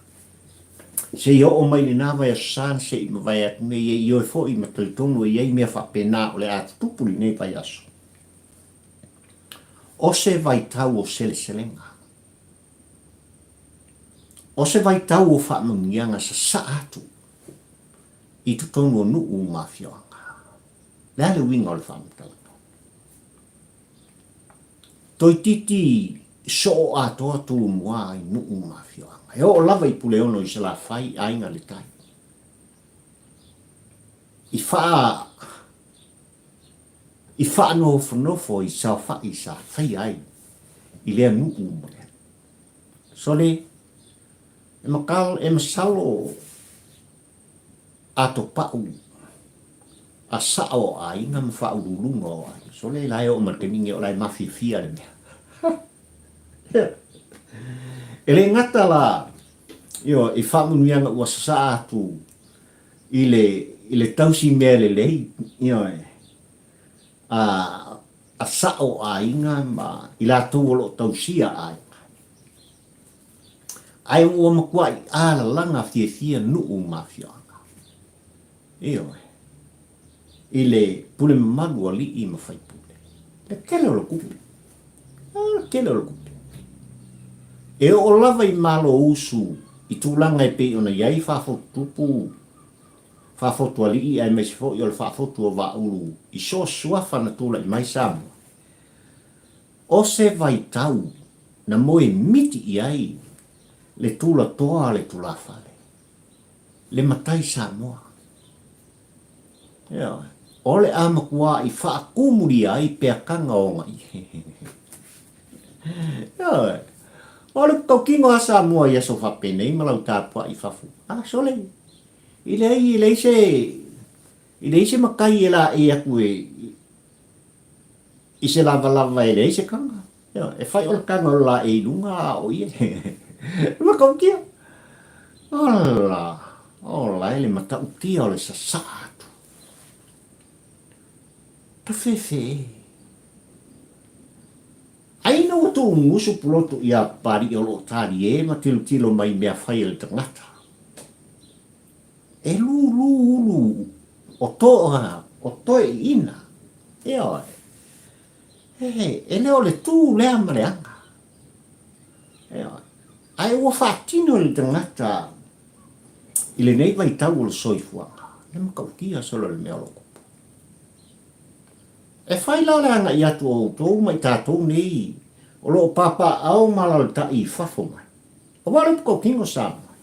Seia oo mai lena vaiaso sa na se i mavae atu nei e ioe foi ma talitonu e i ai mea faapena o le a tutupu lenei vaiaso. O se vaitau o seleselega. O se vaitau o faamanuiaga sasaa atu i totonu o nuu ma afioaga. Le a le uiga o le faamatalaga? Toeitiiti soo atoa Tumua i nuu ma afioaga. E oo lava i Puleono i Salafai, Aiga i le Tai. I faa i faanofonofo i saofai sa faia ai i lea nuu ma lea. Sole, e makal, e masalo atopau a sao o aiga ma faauluuluga o aiga. Sole, la e oo mai le taimi lenei o la e mafiafia le mea. E le gata la, ioe, i faamanuiaga ua sasaa atu i le, i le tausi mea lelei, ioe, a, a sao o aiga ma i latou o lo o tausia aiga. Ae ua matuai alalaga fiafia nuu ma afioaga. Ioe. I le pule mamalu alii ma faipule. Le tele o le tupe. Le tele o le tupe. E oo lava i Malo usu i tulaga e pei ona i ai faafotutupu, faafotualii aemaise foi o le faafotu o Vaaulu i so o se suafa na tulai mai Samoa. O se vaitau na moe miti i ai le tulatoa a le tulafale, le matai Samoa. Ioe. O le a matuaʻi faakumulia ai peakaga o ona ie. Ioe. O le tautino a Samoa i aso faapenei ma lau tapuai i fafo. A sole, i leai, i leai se, i leai se matai e laei atu e, i se lavalava e leai se taga. Ioe, e fai o le taga o le laei i luga a o ie. E matautia. Ola, ola e le matautia o le sasaa atu. Tafefe e. Ai ina ua tuumusu pulotu ia Papalii o lo o talie ma tilotilo mai i mea fai a le tagata. E lūlū ulu o toa o toeaiina. Ioe. E, e le o le tū lea ma le aga. Ioe. Ae ua faatino e le tagata i lenei vaitau o le soifuaga, le matautia solo le mea o lo o tupu. E fai la le agai atu o outou ma i tatou nei o lo o papaaao ma alaalatai i fafo mai. Aua o le upu tautino Samoa,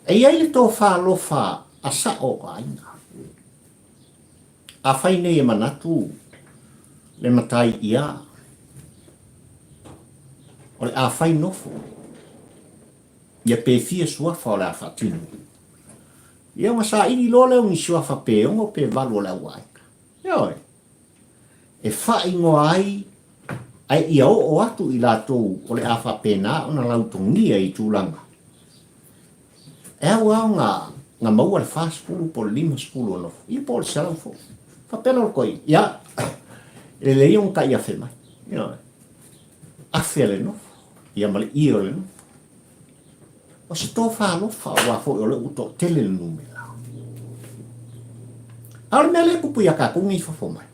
e i ai le tofa alofa a sao o aiga. Afai nei e manatu le matai ia, o le a fai nofo, ia pe fia suafa o le a faatino. Ia ona saili loa lea o ni suafa pe ono pe valu o le auaiga. Ioe. E faaigoa ai. Ae ia oo atu i latou o le a faapena ona lautogia i tulaga e au ao na maua le 40 po o le 50 o nofo, ia po o le 100 foi. Faapea la o le toeaina, ia, e lelei ona tai afe mai. Ioe. Afe a le nofo, ia ma le ie o le nofo. O se tofa alofa, aua foi o lea ua toatele le numera. A o le mea lea e tupu ia tatou nei i fafo mai,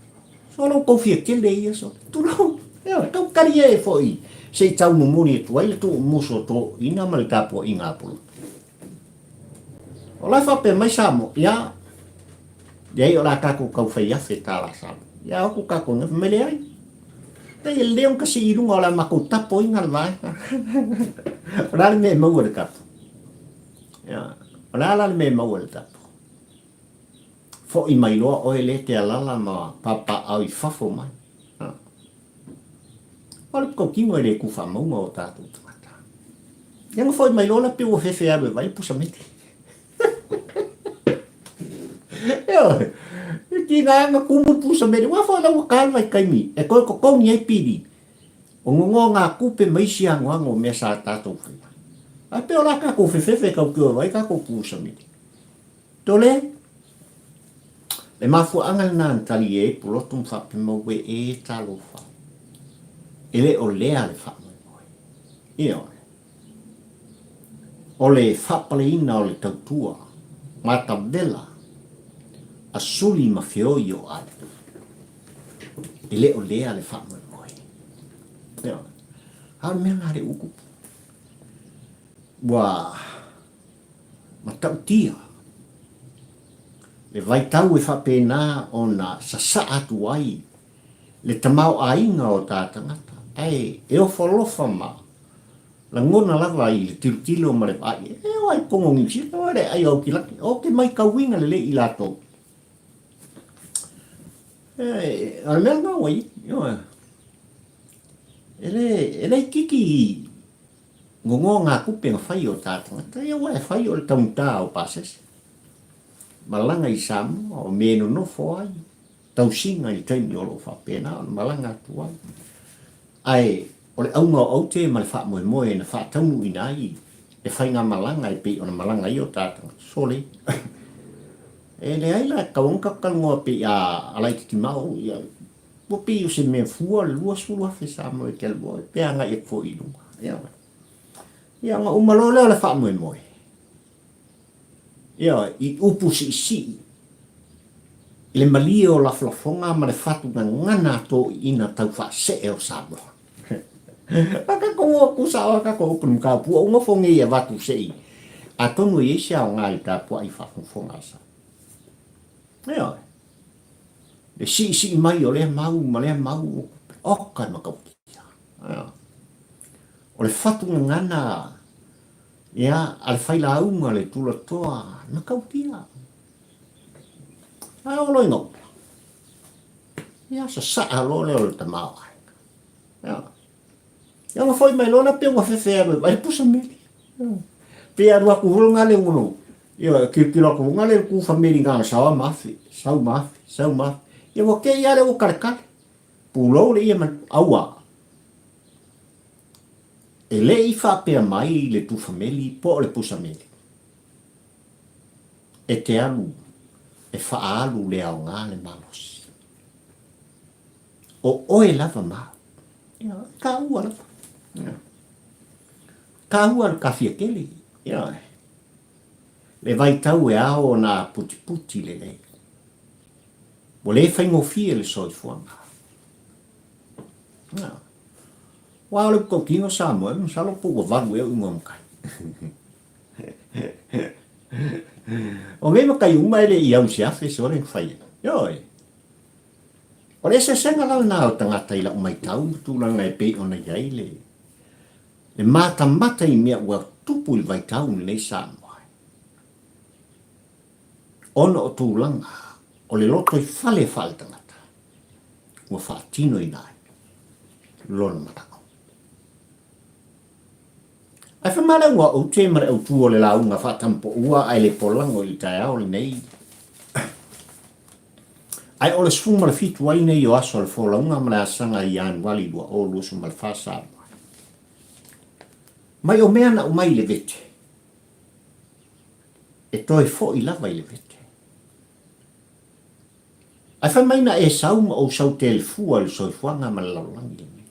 so lo outou fia tele ia so, tulou, ioe, tau tali e foi se i tau momoli atu ai le tuumusu o toeaiina ma le tapuaiga a Poloto. O la e faapea mai Samoa, ia, leai o le a tatou tau fai afe tala Samoa. Ia, o atu tatou fai mai leai. Leai, e lelei ona sii i luga o le a matou tapoina le vaega. O le a le mea e maua i le tapu? Ia, o le a la le mea e maua i le tapu? Foi mai loa oe lea e te alala ma papaaao i fafo mai. O le tautino e le tu faamauga o tatou tagata. Ia na foi mai loa la pei ua fefe alu e vai le pusa meli. Ioe, e tiga na tumu le pusa meli. Ua foi la ua ta le vaitaimi e toe totogi ai pili. O nonogatupe ma isi anoano o mea sa tatou faia. Ae pei o la tatou fefefe tau tio e vai tatou pusa meli. Tole, le mafuaaga lena na talie ai Pulotu ma faapea mai, Ue e talofa, e le o lea le faamoemoe. Ioe. O le faapaleina o le tautua, matavela, a suli ma feoi o aiga, e le o lea le faamoemoe. Ioe. A o le mea lena lea ua tupu. Ua matautia le vaitau e faapena ona sasaa atu ai le tamaoaiga o ta tagata, ae e ofo alofa ma lagona lava i le tilotilo ma le vaai, e o ai totonu o Niu Sila, o le ai o Aukilaki, ou te maitauina lelei i latou. E, o le mea lena ua i ai, e le, e le itiiti Nonogatupe na fai o ta tagata ia aua e fai o le taugata o pasese. Malaga i Samoa o me nonofo ai tausiga i le taimi o lo o faapena ona malaga atu ai. Ae o le auga o aute ma le faamoemoe na faataunuuina ai le faigamalaga e pei ona malaga ai o ta tagata. Sole. E leai la, e tatau ona tatou talanoa pei a laitiiti mau ia Ua pei o se mea fua le 20,000 Samoa e te alu ai, pe agai atu foi i luga. Ioe. Ia, ona uma loa lea o le faamoemoe. Ioe, i upu siisii, i le malie o lafolafoga ma le fatu gagana a toeaiina tau faasee o Samoa. A tatou o atu sao a tatou upu i le mataupu, ua ou nofo nei e avatu se i, atonu e i ai se aoga i le tapuai faafogafoga a Samoa. Ioe. Le siisii mai o lea mau ma lea mau, oka e matautia. O le fatu gagana ia, a le failauga le tulatoa, e matautia. Ae oo loa ina uta, ia sasaa loa lea o le tamaoaiga. Ia. Ia ona foi mai loa lea pei ua fefe alu e vaai le pusa meli. Pei alu atu foi lena le ua Ioe, tilotilo atu foi lea i le tufa meli na ona saoa ma afe, sau ma afe, sau ma afe. Ia ua te i lava lea ua taletale. Pulou le ie ma aua. E le i faapea mai le tufa meli po o le pusa meli e te alu e faaalu le aoga le malosi. O oe lava ma au. Ioe, e taua lava. Ioe. Taua le kafia tele. Ioe. Le vaitau e ao ona aputiputi lelei. Ua le faigofie le soifuaga. Ioe. Aua o le tautino Samoa, masalo po ua valu ea uiga o matai. O nei matai uma e le i au i se afe sole na fai ai. Ioe. O le eseesega la lena o tagata i lau maitau ma tulaga e pei ona i ai le le matamata i mea ua tupu i le vaitau lenei Samoa ai. Ona o tulaga o le lotoifale faaletagata ua faatinoina ai lona manao. Ae fai mai le auga o aute ma le autu o le lauga faatampoua ae le polago i le taeao lenei. Ae o le 17 ai nei o aso o le folauga ma le asaga i Ianuali 2024 Samoa. Mai o mea na aumai i le vete, e toe foi lava i le vete. Ae fai mai na e sau ma ou sau telefua i le soifuaga ma le lalolagi lenei.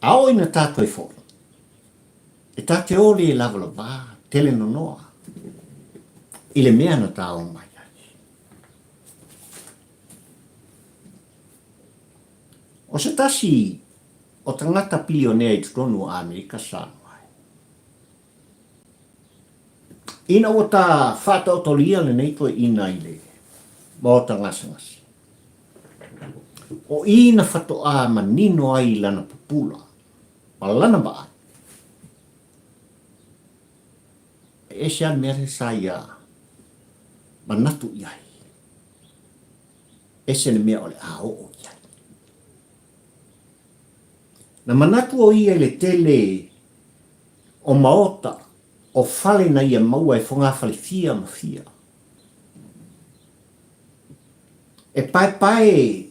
A oo ina ta toe foi, e ta te o le lavalava, tele nonoa, i le mea na ta o mai ai. O se tasi o tagata pilionea i totonu o Amerika Samoa ai. Ina ua ta faataotolia lenei toeaina i le maota gasegase, o i na faatoa manino ai lana pupula ma lana vaai. E ese lava le mea lea sa ia manatu i ai, ese le mea o le a oo i ai. Na manatu o ia i le tele o maota, o fale na ia maua e fogafale fia ma fia. E paepae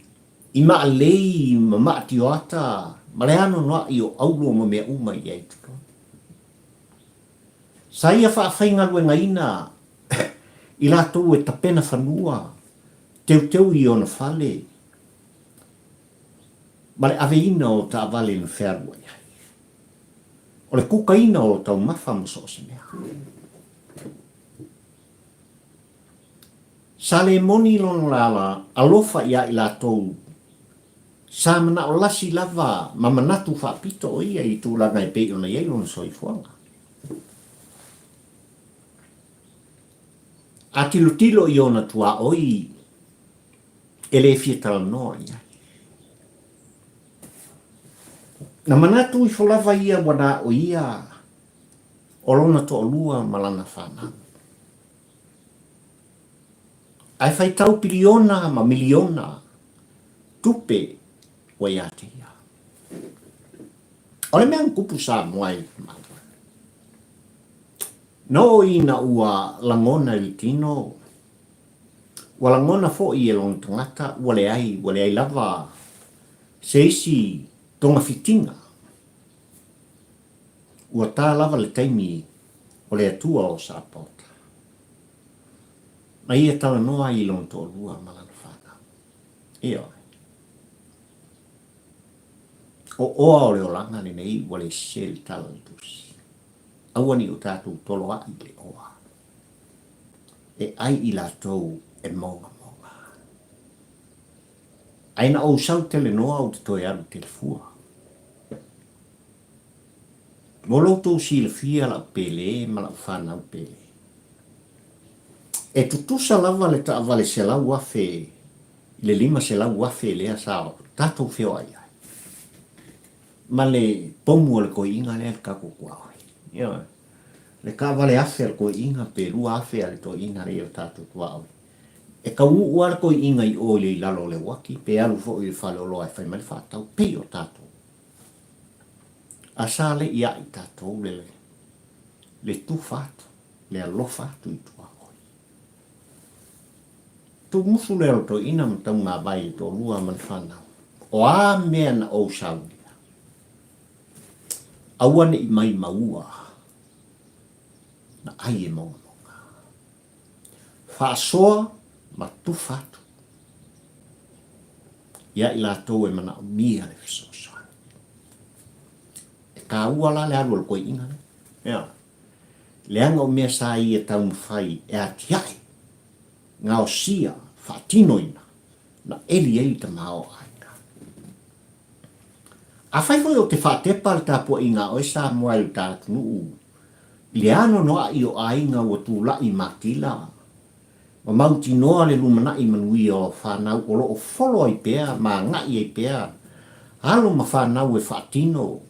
i maalei ma maatioata ma le anoanoai o auro ma mea uma i ai i totonu. Sa ia faafaigaluegaina i latou e tapena fanua, teuteu i ona fale, ma le aveina o taavale na fealuai ai. O le kukaina o taumafa ma so o se mea. Sa le moni lona lala alofa iā i latou sa manao lasi lava ma manatu faapito o ia i tulaga e pei ona i ai lona soifuaga. A tilotilo i ona tuaoi e le fia talanoa i ai. Na manatu ifo lava ia ua na o ia o lona toalua ma lana fanau. Ae faitau piliona ma miliona tupe ua ia te ia. O le mea na tupu Samoa i maua. No ina ua lagona i le tino, ua lagona foi e lona tagata ua leai, ua leai lava se isi togafitiga. Ua ta lava le taimi o le Atua o Sapaota. Na ia talanoa ai i lona toalua ma lana fanau. Ioe. O oa o le olaga lenei ua le sese le tala o le Tusi. Aua ne i o tatou toloai i le oa. E ai i latou e mogamoga. Ae na ou sau tele noa ou te toe alu tele fua. Mo lo outou silafia la'u pele ma la'u fanau pele. E tutusa lava le taavale 100,000 i le 500,000 lea sa tatou feoai ai ma le pomu a le toeaina lea le tatou tuaoi. Ioe. Le taavale 1,000 a le toeaina pe 2,000 a le toeaina lea o tatou tuaoi. E taunuu lava le toeaina i o i lalo o le uati pe alu foi i le faleoloa e fai mai le faatau pei o tatou. A sa le i ai tatou le le tufa atu, le alofa atu i tuaoi. Tumusu le alotoina ma taumavae i le toalua ma le fanau. O a mea na ou saunia, aua ne i mai maua na ai e mogamoga. Faasoa ma tufa atu ia i latou e manaomia le fesoasoani. E taua la le alu o le toeaina lea. Ioe. Leaga o mea sa ia taumafai e atiae, gaosia, faatinoina, na eli ai le tamaoaiga. Afai foi ou te faatepa le tapuaiga a oe Samoa i lo ta atunuu i le anoanoai o aiga ua tulai matila ma mautinoa le lumanai manuia o fanau o lo o folo ai pea ma agai ai pea alo ma fanau e faatino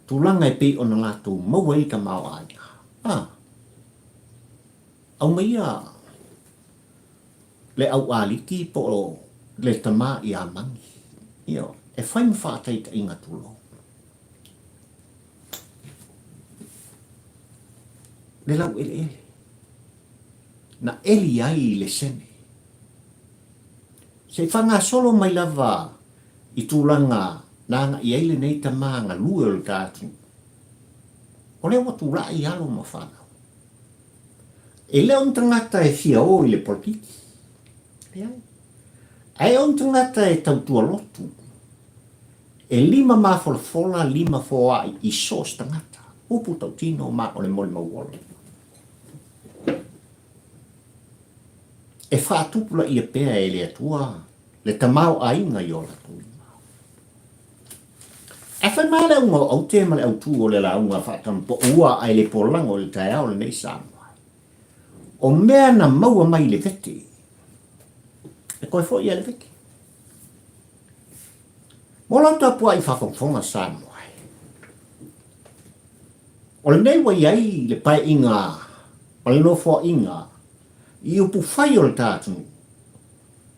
tulaga e pei ona latou maua ai le tamaoaiga. A aumaia le aualiki po o le tama ia Mani, ioe, e fai ma faataitaiga tulou. Le laueleele. na eli ai i le sene. Se i faagasolo mai lava i tulaga na agai ai lenei tama galue o le ta atunuu. O lea ua tulai alo ma fanau. E le o ni tagata e fia o i le polokiki. Leai. Ae o ni tagata e tautua lotu. E limamafolafola limafoa'i i so o se tagata, upu tautino ma o le molimau ola. E faatupulaia pea e le Atua le tamaoaiga i o latou lima. Ae fai mai le auga o aute ma le autū o le lauga faatamapoua ae le polago i le taeao lenei Samoa. O mea na maua mai i le vete, e toe foi ia le vete. Mo lau tapuai faafogafoga Samoa e. O lenei ua i ai le paeaiga ma le nofoaiga i upufai o le ta atunuu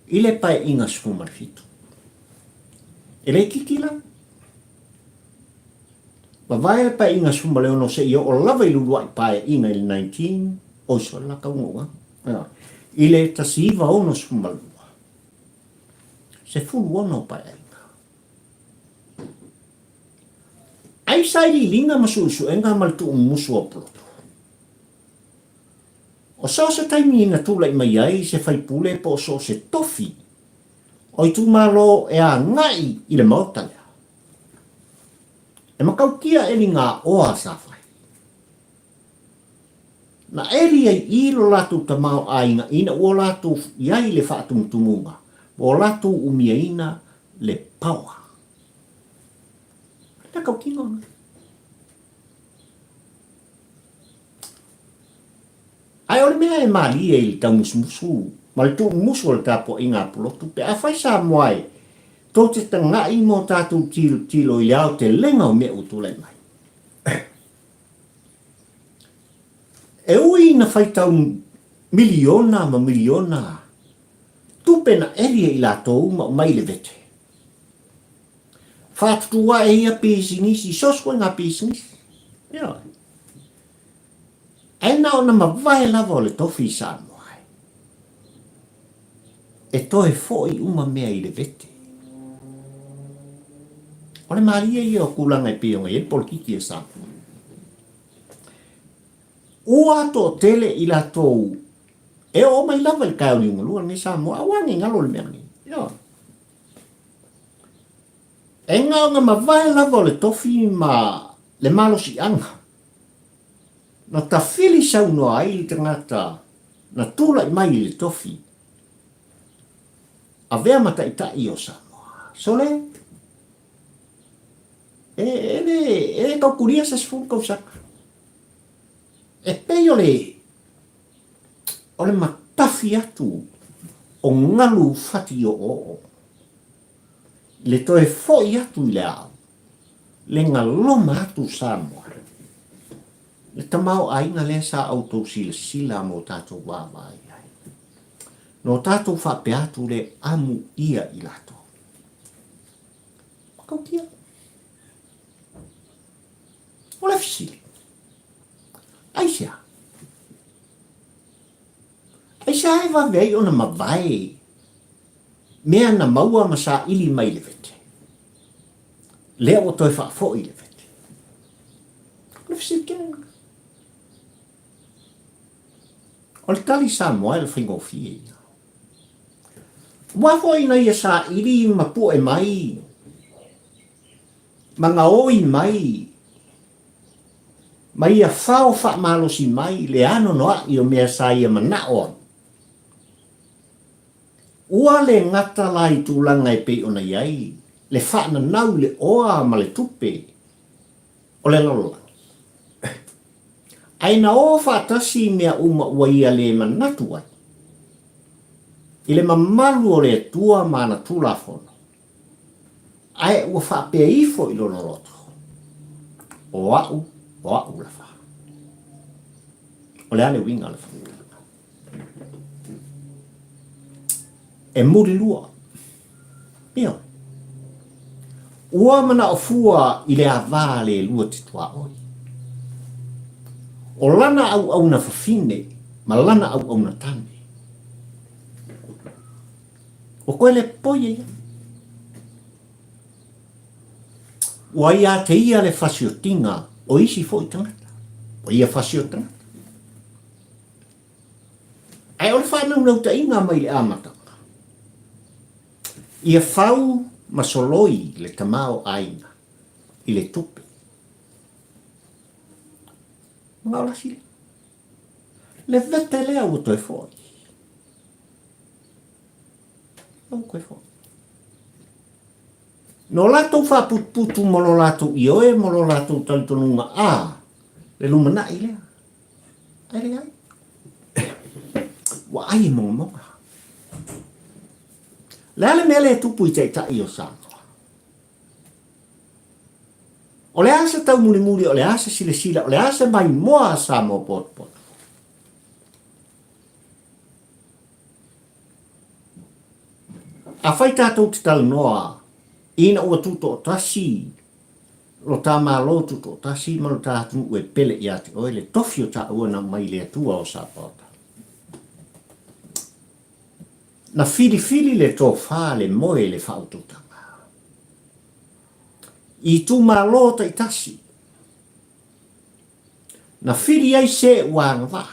i le paeaiga 17. E le itiiti la. Mavae le paeaiga 16 seia oo lava i le uluai paeaiga i le 19, oi sole la taunuuga, i le 1962. 16 paeaiga. Ai sailiiliga ma suesuega ma le tuumumusu o Pulotu. O so o se taimi na tulai mai ai se faipule po o so o se tofi o itumalo e agai i le maota lea, e matautia eliga oa sa fai. Na eli ai i lo latou tamaoaiga ina ua latou i ai le faatumutumuga ma ua latou umiaina le paoa. O le mea tautino lena. Ae o le mea e malie i le taumusumusu ma le tuumumusu o le tapuaiga a Pulotu pe afai Samoa e tou te taga'i ma o tatou tilotilo i le aotelega o mea ua tulai mai. E ui ina faitau miliona ma miliona tupe na eli e i latou ma aumai i le vete. Faatutū ae ia pisinisi, so o se koiga pisinisi. Ioe. Ae na ona mavae lava o le tofi i Samoa e. E toe foi uma mea i le vete. O le malie ia o tulaga e pei ona i ai le polokiki a Samoa. Ua toatele i latou e oo mai lava i le taeao liugalua lenei Samoa, aua ne i galo le mea lenei. Ioe. E na ona mavae lava o le tofi ma le malosiaga na tafili saunoa ai le tagata na tulai mai i le tofi avea ma taitai o Samoa. Sole, e, e le, e le taukulia se 10 tausaga. E pei o le, o le matafi atu o galu fati oooo i le toe foi atu i le ao, le galoma atu Samoa, le tamaoaiga lea sa outou silasila ma o tatou vaavaai ai. No tatou faapea atu le amu ia i latou. Matautia. O le fesili, aisea? Aisea e vave ai ona mavae mea na maua ma saili mai le vete? Lea ua toe faafoi le vete. O le fesili tele lena. O le tali Samoa e le faigofie ia. Aua foi ina ia saili ma pue mai ma gaoi mai ma ia fao faamalosi mai le anoanoai o mea sa ia manao ai. Ua le gata la i tulaga e pei ona i ai le faananau i le oa ma le tupe o le lalolagi. Ae na o faatasi mea uma ua ia le manatu ai i le mamalu o le Atua ma ana Tulafono. Ae ua faapea ifo i lona loto, O au, o au lava. O le a le uiga o le faamatalaga? E mulilua. Ioe. Ua manao fua i le avā le lua te tuaoi. O lana auauna fafine. ma lana auauna tane. Ua koe le poia ia. Ua ia te ia le fasiotiga o isi foi tagata. Ua ia fasio tagata. Ae o le faanaunautai-ga mai le amataga, ia fau ma soloi le tamaoaiga i le tupe. Manao lasi lea. Le vete lea ua toe foi. Ua toe foi. No latou faaputuputu ma lo latou ioe ma lo latou talitonuga a le lumanai lea. Ae leai. Ua ai e mogamoga. Le a le mea lea e tupu i taitai o Samoa? O le a se taumulimuli, o le a se silasila, o le a se maimoa a Samoa potopoto? Afai tatou te talanoa ina ua tutoatasi lo ta Malo tutoatasi ma lo ta atunuu e pele ia te oe le tofi o taua na aumai i le Atua o Sapaota. Na filifili le tofa le moe le faautautaga. I itumalo taitasi, na fili ai se ua agavaa,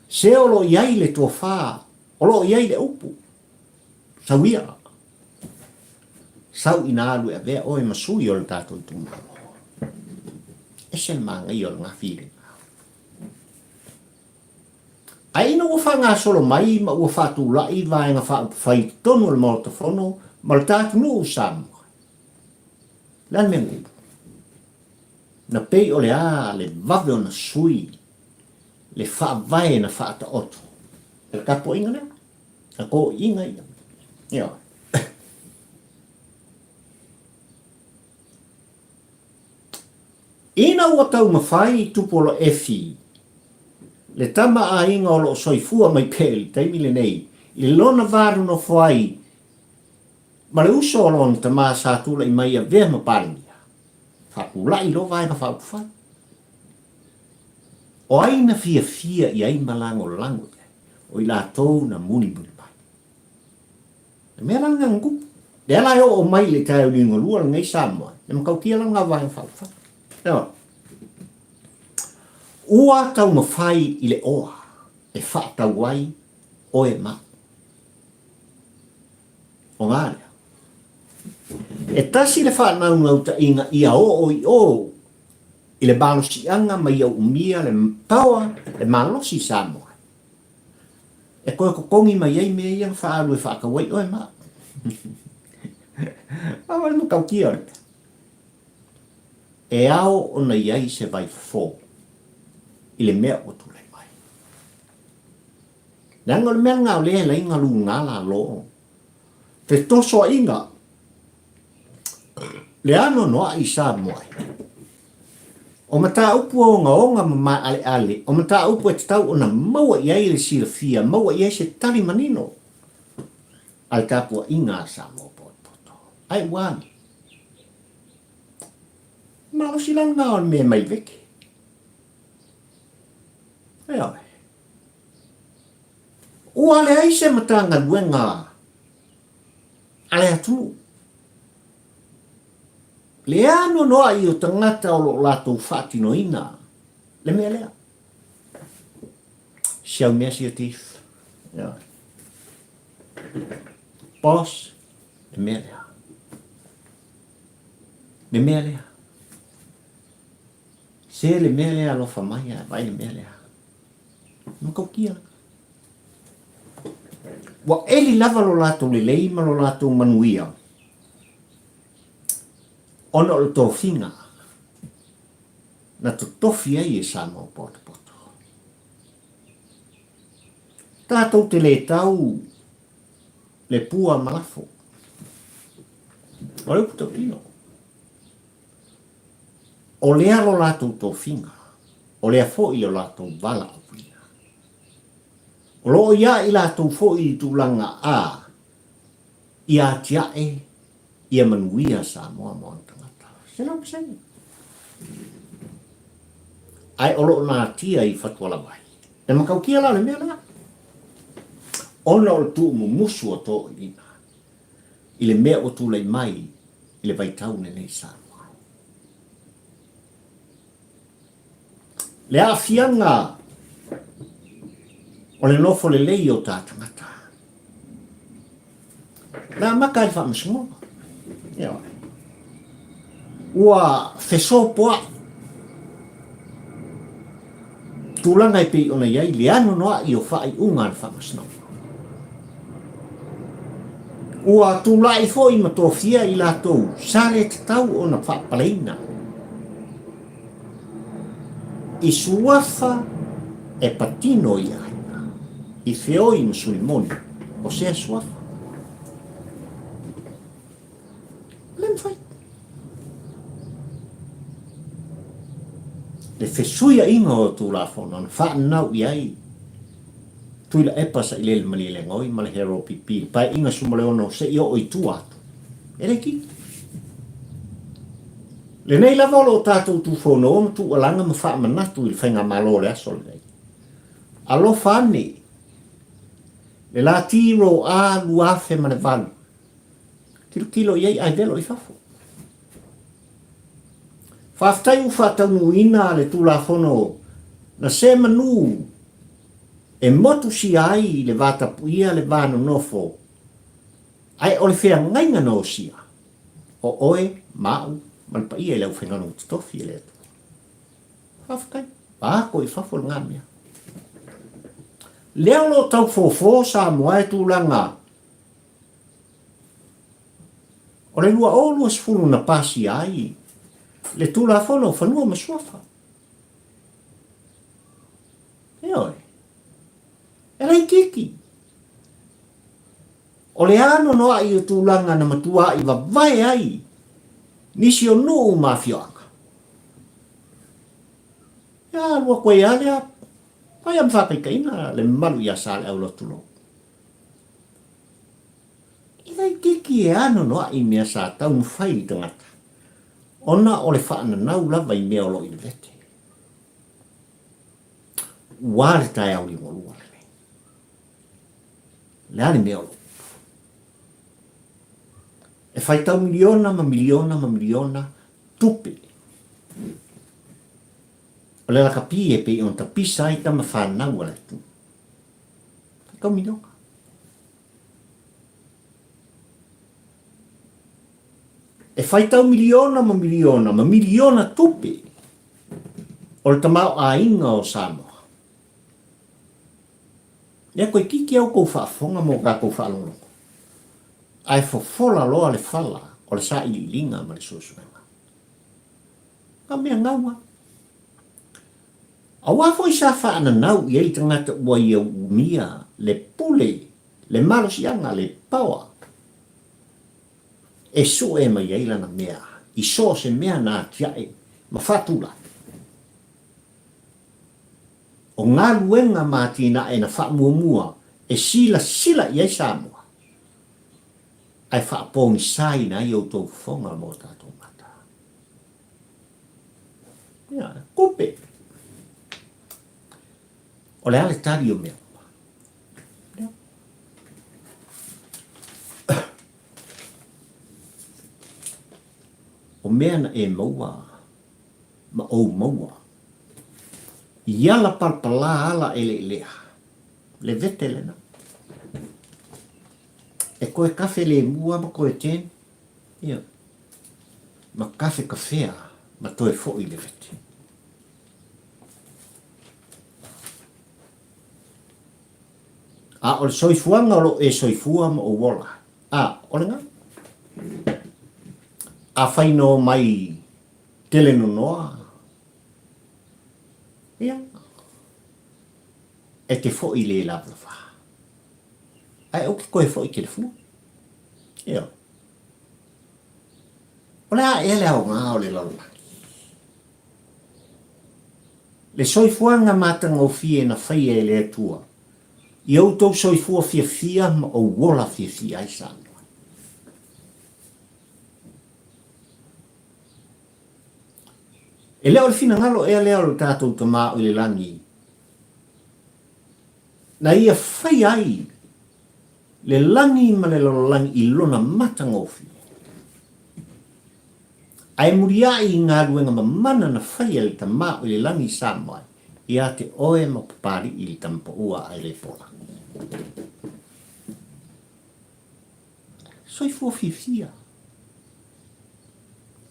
se o lo o i ai le tofa, o lo o i ai le upu, sau ia, sau ina alu e avea oe ma sui o le tatou itumalo. Ese le manaia o lena filiga. Ae ina ua faagasolo mai ma ua faatulai Vaega Faaupufai i totonu o le Maota Fono ma le ta atunuu o Samoa, o le a le mea na tupu? Na pei o le a le vave ona sui le faavae na faataoto e le tapuaiga lea, a toeaiina ia. Ioe. Ina ua taumafai Tupolo Efi, le tama aiga o lo o soifua mai pea i le taimi lenei, i lona va nonofo ai ma le uso o lona tama sa tulai mai avea ma Palemia, faatulai loa Vaega Faaupufai. O ai na fiafia i ai ma lagolago i ai? O i latou na mulimuli mai. Le mea la lena na tupu. Lea la e oo mai i le taeao liugalua lenei Samoa, e matautia la lena vaega faaupufai. Ioe. Ua taumafai i le oa e faatau ai oe ma au. O nga lea. E tasi le faanaunautai-ga ia oo i o i le malosiaga ma ia umia le power, le malosi Samoa. E toe totogi mai ai mea ia na faaalu e faatau ai oe ma au. A o le matautia o le mea. E ao ona i ai se vaifofo i le mea ua tulai mai. Leaga o le mea lena o lea e lai na luga lalo. Fetosoaina le anoanoai i Samoa ai. O mataupu ogaoga ma maaleale, o mataupu e tatau ona maua i ai le silafia, maua i ai se tali manino a le tapuaiga a Samoa potopoto. Ae ua ane. Malosi la lena o le mea mai veke. Ioe. Ua leai se Matagaluega a le atunuu. Le anoanoai o tagata o lo o latou faatinoina le mea lea. Si au mea sia tif. Yeah. Boss, le mea lea. Le mea lea. Se le mea lea alofa mai a vai le mea lea. Matautia. Ua eli lava lo latou lelei ma lo latou manuia ona o le tofiga na totofi ai e Samoa potopoto. Tatou te le tau le pua ma lafo. O le upu tautino. O lea lo latou tofiga, o lea foi lo latou valaauina. O lo o ia i latou foi i tulaga a ia atiae ia manuia Samoa ma ona tagata. 100%. Ae o lo o natia i Fatualavai. Le matautia la o le mea lena, ona o le tuumumusu o toeaiina i le mea ua tulai mai i le vaitau lenei i Samoa. Le aafiaga o le nofo lelei o ta tagata. Na amata i le faamasinoga. Ioe. Ua fesopoai tulaga e pei ona i ai le anoanoai o faaiuga a le faamasinoga. Ua tulai foi ma tofia i latou sa le tatau ona faapaleina i suafa e patino i aiga, i feoi ma suli moni o sea suafa. Le mafai. Le fesuiaiga o Tulafono na faanau i ai Tuilaepa Sailele Malielegaoi ma le Hero PP i le Paeaiga 16 seia oo i tua atu. E le kiki. Lenei lava o lo o tatou tufonoa ma tuualaga ma faamanatu i le Faigamalo o le aso lenei. Alofa ane le lati roa 2008. Tilotilo i ai ae velo i fafo. Faafetai ua faataunuuina le Tulafono na se manu e motusia ai le vatapuia le va nonofo, ae o le feagaiga na osia, o oe ma au ma le paia i le aufaigaluega totofi e le Atua. Faafetai. Ako i fafo lena mea. Lea o lo o tau fofo Samoa e tulaga o le 2020 na pasia ai le Tulafono o Fanua ma Suafa. Ioe. E laitiiti. O le anoanoai o tulaga na matua'i vavae ai nisi o nuu ma afioaga. Ia alu atu ai lava lea, fai lava ma faataitaiga le mamalu ia Saleaula tulou. E laitiiti e anoanoai mea sa taumafai i tagata ona o le faananau lava i mea o lo o i le vete. Ua le taeao liugalua lenei. Le a le mea o lo o E faitau miliona ma miliona ma miliona tupe o le lakapi e pei ona tapisa ai tama fanau a le atunuu. Faitau miliona. E faitau miliona ma miliona ma miliona tupe o le tamaoaiga o Samoa. Lea toeitiiti a outou faafofoga ma o tatou faalogologo, ae fofola loa le fala o le sailiiliga ma le suesuega. Na mea gau lava. Aua foi sa faananau i ai le tagata ua ia umia le pule, le malosiaga, le power, e sue mai ai lana mea i so o se mea na atiae ma faatulai. O galuega ma atinae na faamuamua e silasila i ai Samoa, ae faapogisaina ai outou fofoga ma o tatou mata. Ia, tupe. O le a le tali o mea uma? Lea. O mea na e maua ma ou maua. I ala palapalā ala eleelea, le vete lena. E koe kafe lemu a ma koe ten, ia, ma kafe kafea ma toe foʻi le vete. A o le soifuaga o lo o e soifua ma ou ola, a, o lena. Afai na omai tele nonoa, ia, e te foʻi le lavalava. Ae ou te toe foʻi telefua. Ioe. O le a ea le aoga o le lalolagi? Le soifuaga matagofie na faia e le Atua i outou soifua fiafia ma ou ola fiafia ai Samoa. E le o le finagalo ea lea o le tatou Tama o i le lagi? Na ia faia ai le lagi ma le lalolagi i lona matagofie. Ae muliaʻi i galuega mamana na faia e le Tama o i le lagi i Samoa ai, ia te oe ma Papaliʻi i le Tama Paʻua a Elepola. Soifua fiafia.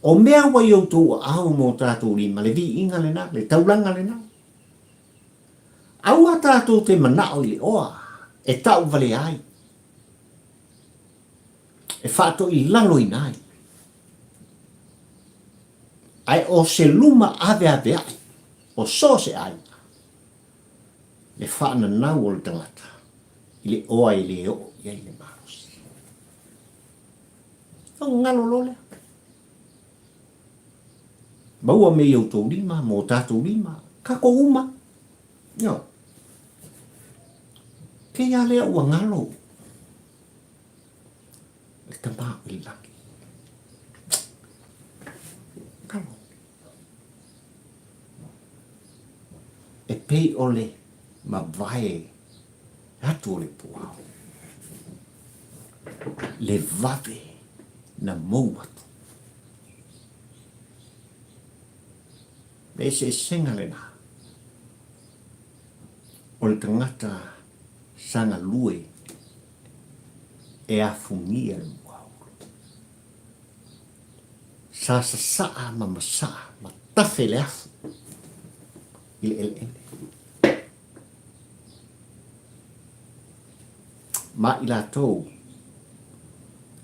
O mea ua i outou aao ma o tatou lima, le viiga lena, le taulaga lena. Aua tatou te manao i le oa e tau valea ai, e faatoilaloina ai, ae o se luma aveaveai o so o se aiga, le faananau o le tagata i le oa e le oo i ai le malosi. O galo loa lea. Maua mea i outou lima ma o tatou lima, tatou uma. Ioe. Kei a lea ua galo le tama o i le lagi. Galo. E pei o le mavae atu o le puao. Le vave na mou atu. Le eseesega lena o le tagata sa galue e afugia le muaulu. Sa sasaa ma masaa ma tafe le afu i le eleele. Ma i latou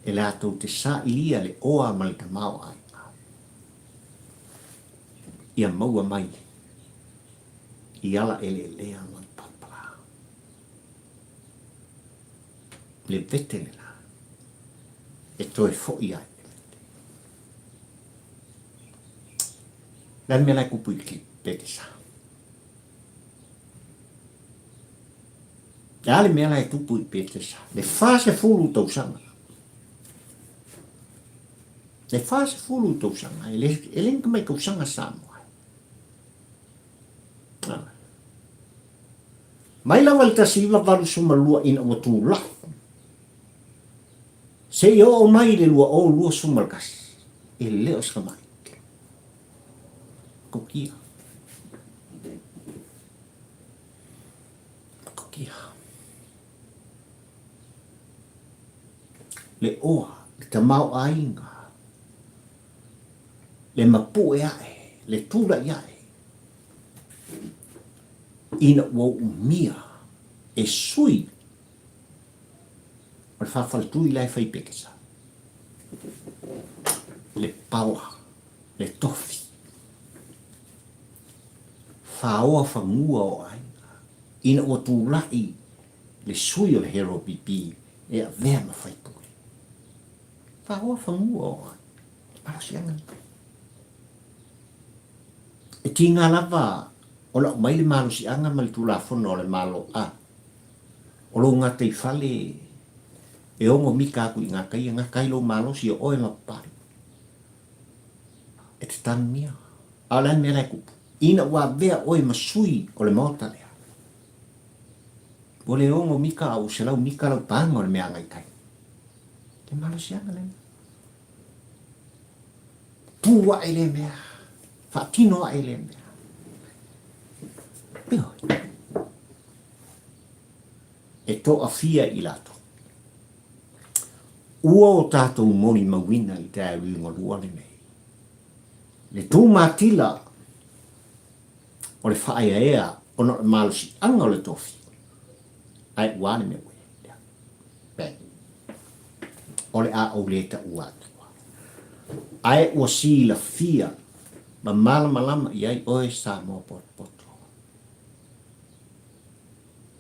e latou te sailia le oa ma le tamaoaiga ia maua mai i ala eleelea ma le palapala. Le vete lena e toe foi ai le vete. Le a le mea la e kupu i Petesa? Le a le mea la e tupu i Petesa? Le 40 tausaga. Le 40 tausaga, e le, e le ni tamai tausaga Samoa. Ah. Mai lava i le 1982 ina ua tulai, seia oo mai i le 2021, e le o se tamai. Kokia. Kokia. Le oa, le tamaoaiga, le mapue ae, le tulai ae, ina ua uumia e sui o le faafaletui la e fai pekesa. Le paoa, le tofi. Faoa fanua o aiga, ina ua tulai le sui o le HRPP e avea ma faipule. Faoa fanua o aiga, malosiaga lena. E tiga lava ona aumai le malosiaga ma le Tulafono a le Malo a o lou gataifale e ono mika atu i gatai e gata ai lou malosi o oe ma papalii. E te tanunia. A o le a le mea la e tupu? Ina ua avea oe ma sui o le Maota lea, ua le ono mika a ua 100 mika lau paga o le mea agai tai. Le malosiaga lena. Pū aʻe lea mea, faatino aʻe lea mea. Ioe. E toafia i latou. Ua o tatou molimauina i te aeluigalua lenei. Le tūmatila o le whaaeaea ona o le malosiaga o le tofi, ae ua a le mea ua i ai. Bang. O le a ou le taua atua. Ae ua silafia ma malamalama i ai oe Samoa potopoto.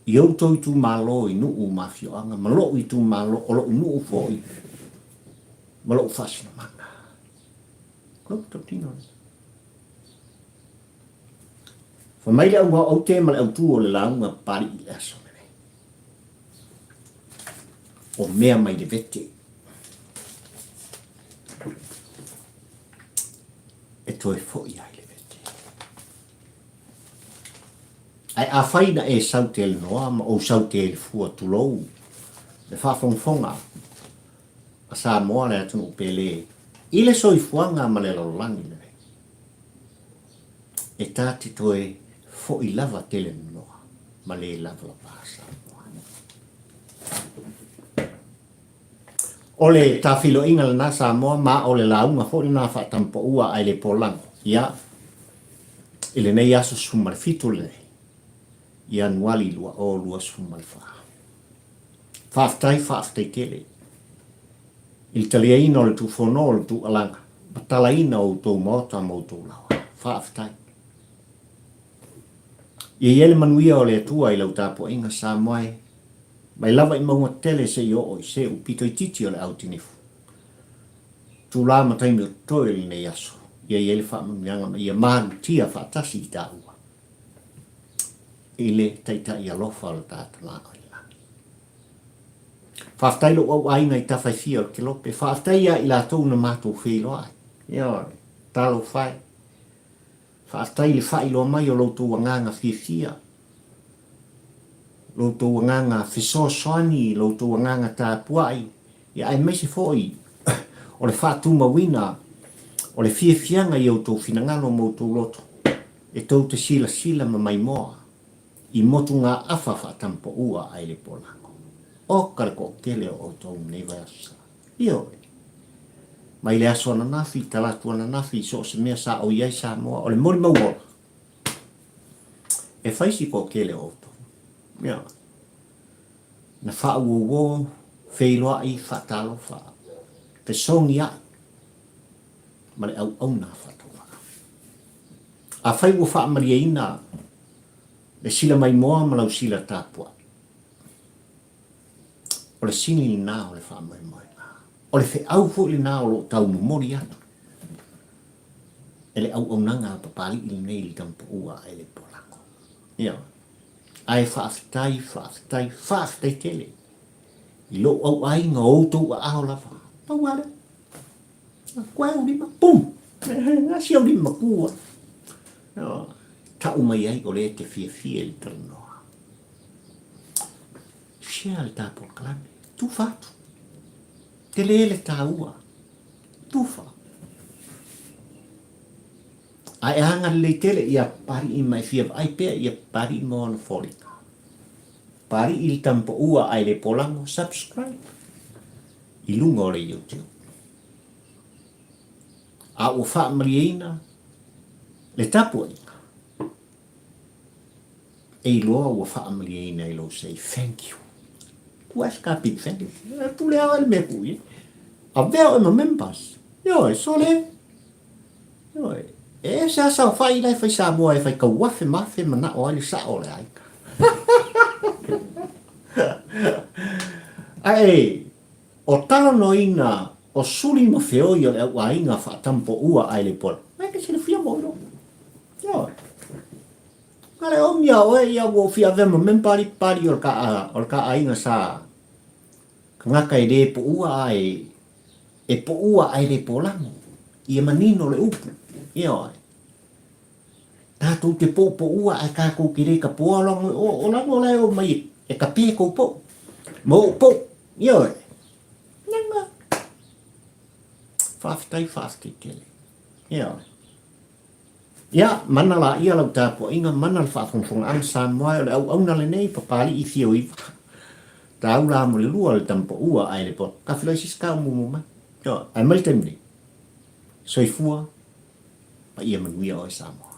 I outou itumalo i nuu ma afioaga ma lou itumalo o lou nuu foi ma lou faasinomaga. Lou tautino lena. Fai mai le auga o aute ma le autu o le lauga Papali'i i le aso lenei. O mea mai le vete. E toe foi ai le vete. Ae afai na e sau telenoa ma ou sau telefua tulou le faafogafoga a Samoa le atunuu pele i le soifuaga ma le lalolagi lenei, e ta te toe foi lava telenoa ma le lavalava Samoa. O le tafeiloaiga lena Samoa ma o le lauga foi lena faatampaua ae le polago ia i lenei aso 17 lenei Ianuali 2024. Faafetai faafetai tele i le taliaina o le tuufono o le tuualaga ma talaina o outou maota ma outou laoa. Faafetai. Ia i ai le manuia o le Atua i lau tapuaiga Samoa e. Mai lava i mauga tele seia oo i se upito itiiti o le au tinifu. Tula ma taimi o totoe o lenei aso, ia i ai le faamanuiaga ma ia malutia faatasi i taua i le Taitai alofa o le ta Tama o i le Lagi. Faafetai lou au aiga i tafa e fia o le kelope, faafetai ia i latou na matou feiloai. Ioe, talofa e. Faafetai i le faailoa mai o lo outou agaga fiafia, lo outou agaga fesoasoani, lo outou agaga tapuai, ia aemaise foi o le faatumauina o le fiafiaga i outou finagalo ma outou loto e tou te silasila ma maimoa i motugaafa faatampaua ae le polago. Oka le toatele o outou i lenei vaiaso sa. Ioe. Mai le aso ananafi, talaatu ananafi, so o se mea sa o i ai Samoa, o le molimau ola, e fai si toatele o outou. Ioe. Na faauouo, feiloai, faatalofa, fesogiai ma le auauna faatauvaa. Afai ua faamalieina le sila maimoa ma lau sila tapuai, O le sini lena o le faamoemoega. O le feau foi lena o lo o tau momoli atu e le auaunaga a Papalii lenei i le tamapaua a le Polako. Ioe. Ae faafetai, faafetai, faafetai tele i lou auaiga o outou aao lava. Pau lava lea. Koe au lima, pum! Gasi au lima ku ai. Tau mai ai o lea e te fiafia i le talanoa. Share le ta polokalame. Tufa atu. Tele le taua. Tufa. Ae agalelei tele ia Papali'i ma e fia vaai pea ia Papali'i ma ona foliga. Papali'i le tamapaua ae le polago, subscribe i luga o le YouTube. A ua faamalieina le tapuaiga, E iloa ua faamalieina i lou say thank you. Ku ae ka big thank you. E pule a oe le mea ku i. Avea oe ma members. Ioe, sole. Ioe. E ese a saofai la e fai Samoa e fai tauafe ma afe manao ai le sao o le aiga. Ae, o talanoaina o suli ma feoi o le au aiga faatampoua ae le pola. Ae ke silafia mo ilo. Ioe. Na le omi a oe ia ua ou fia avea ma member ali pali o le ka o le ka aiga sa kangaka e le poua ae e poua ae le polago ia manino le upu ioe tatou te poupoua ae tatou te le tapoa logo o o lago la e omai e kape kou pou ma ou pou ioe nanga faafetai faafetai tele ioe. Ia, mana laia lau tapuaiga, mana le faafogafogaaga Samoa e o le auauna lenei, Papalii Fio Iva. Taula mo le lua le tamapaua ae le po. Ka feiloai sisi ka umuumu mai. Ioe, ae mai le taimi nei. Soifua ma ia manuia oe Samoa.